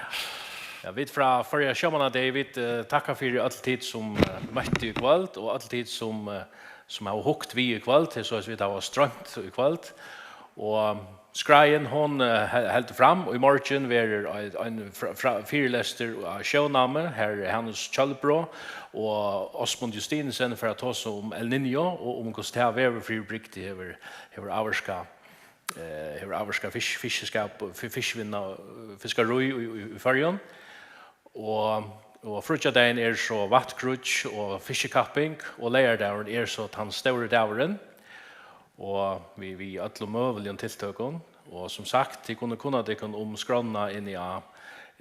Ja, vit frá Føroya Sjómannadegi, vit, eh, takka fyri øll tit, sum, eh, møttu í kvøld, og øll tit, sum, eh, sum hava hugt við í kvøld, til so at vit hava stroymt í kvøld. Og Skráin, hon, eh, he-, heldur fram. Í morgin verður ein, ein fra, fra, fyrilestur á Sjónámi, har Hanus Kjølbro og Ásmund Justinussen fara at tosa um El Niño og um hvussu tað veðurfyribrigdi hevur, hevur ávirkað, eh, hevur ávirkað fisk-, fiskiskap, fi-, fiskivinna, fiskarí í, í, í Føroyum. Og, og fríggjadagin er so vatnkrúgv og fiskikapping, og leygardagurin er so tann stóri dagurin. Og við, við øllum møguligum tiltøkum. Og sum sagt, tit kunnu kunna tykkum um skránna inni á,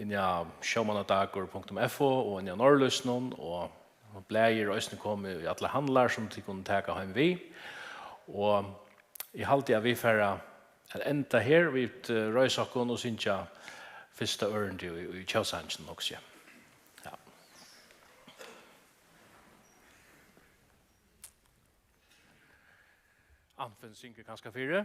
inni á sjómannadagur punktum f o og inni á Norðlýsinum, og blaðið er eisini komið í allar handlar, sum tit kunnu taka heim við. Og eg haldi, at vit fara at enda her. Vit, eh, reisa okkum og syngja fyrsta ørindi í, í tjóðsanginum, hugsi eg. Ja. Anfinn syngur kanska fyri.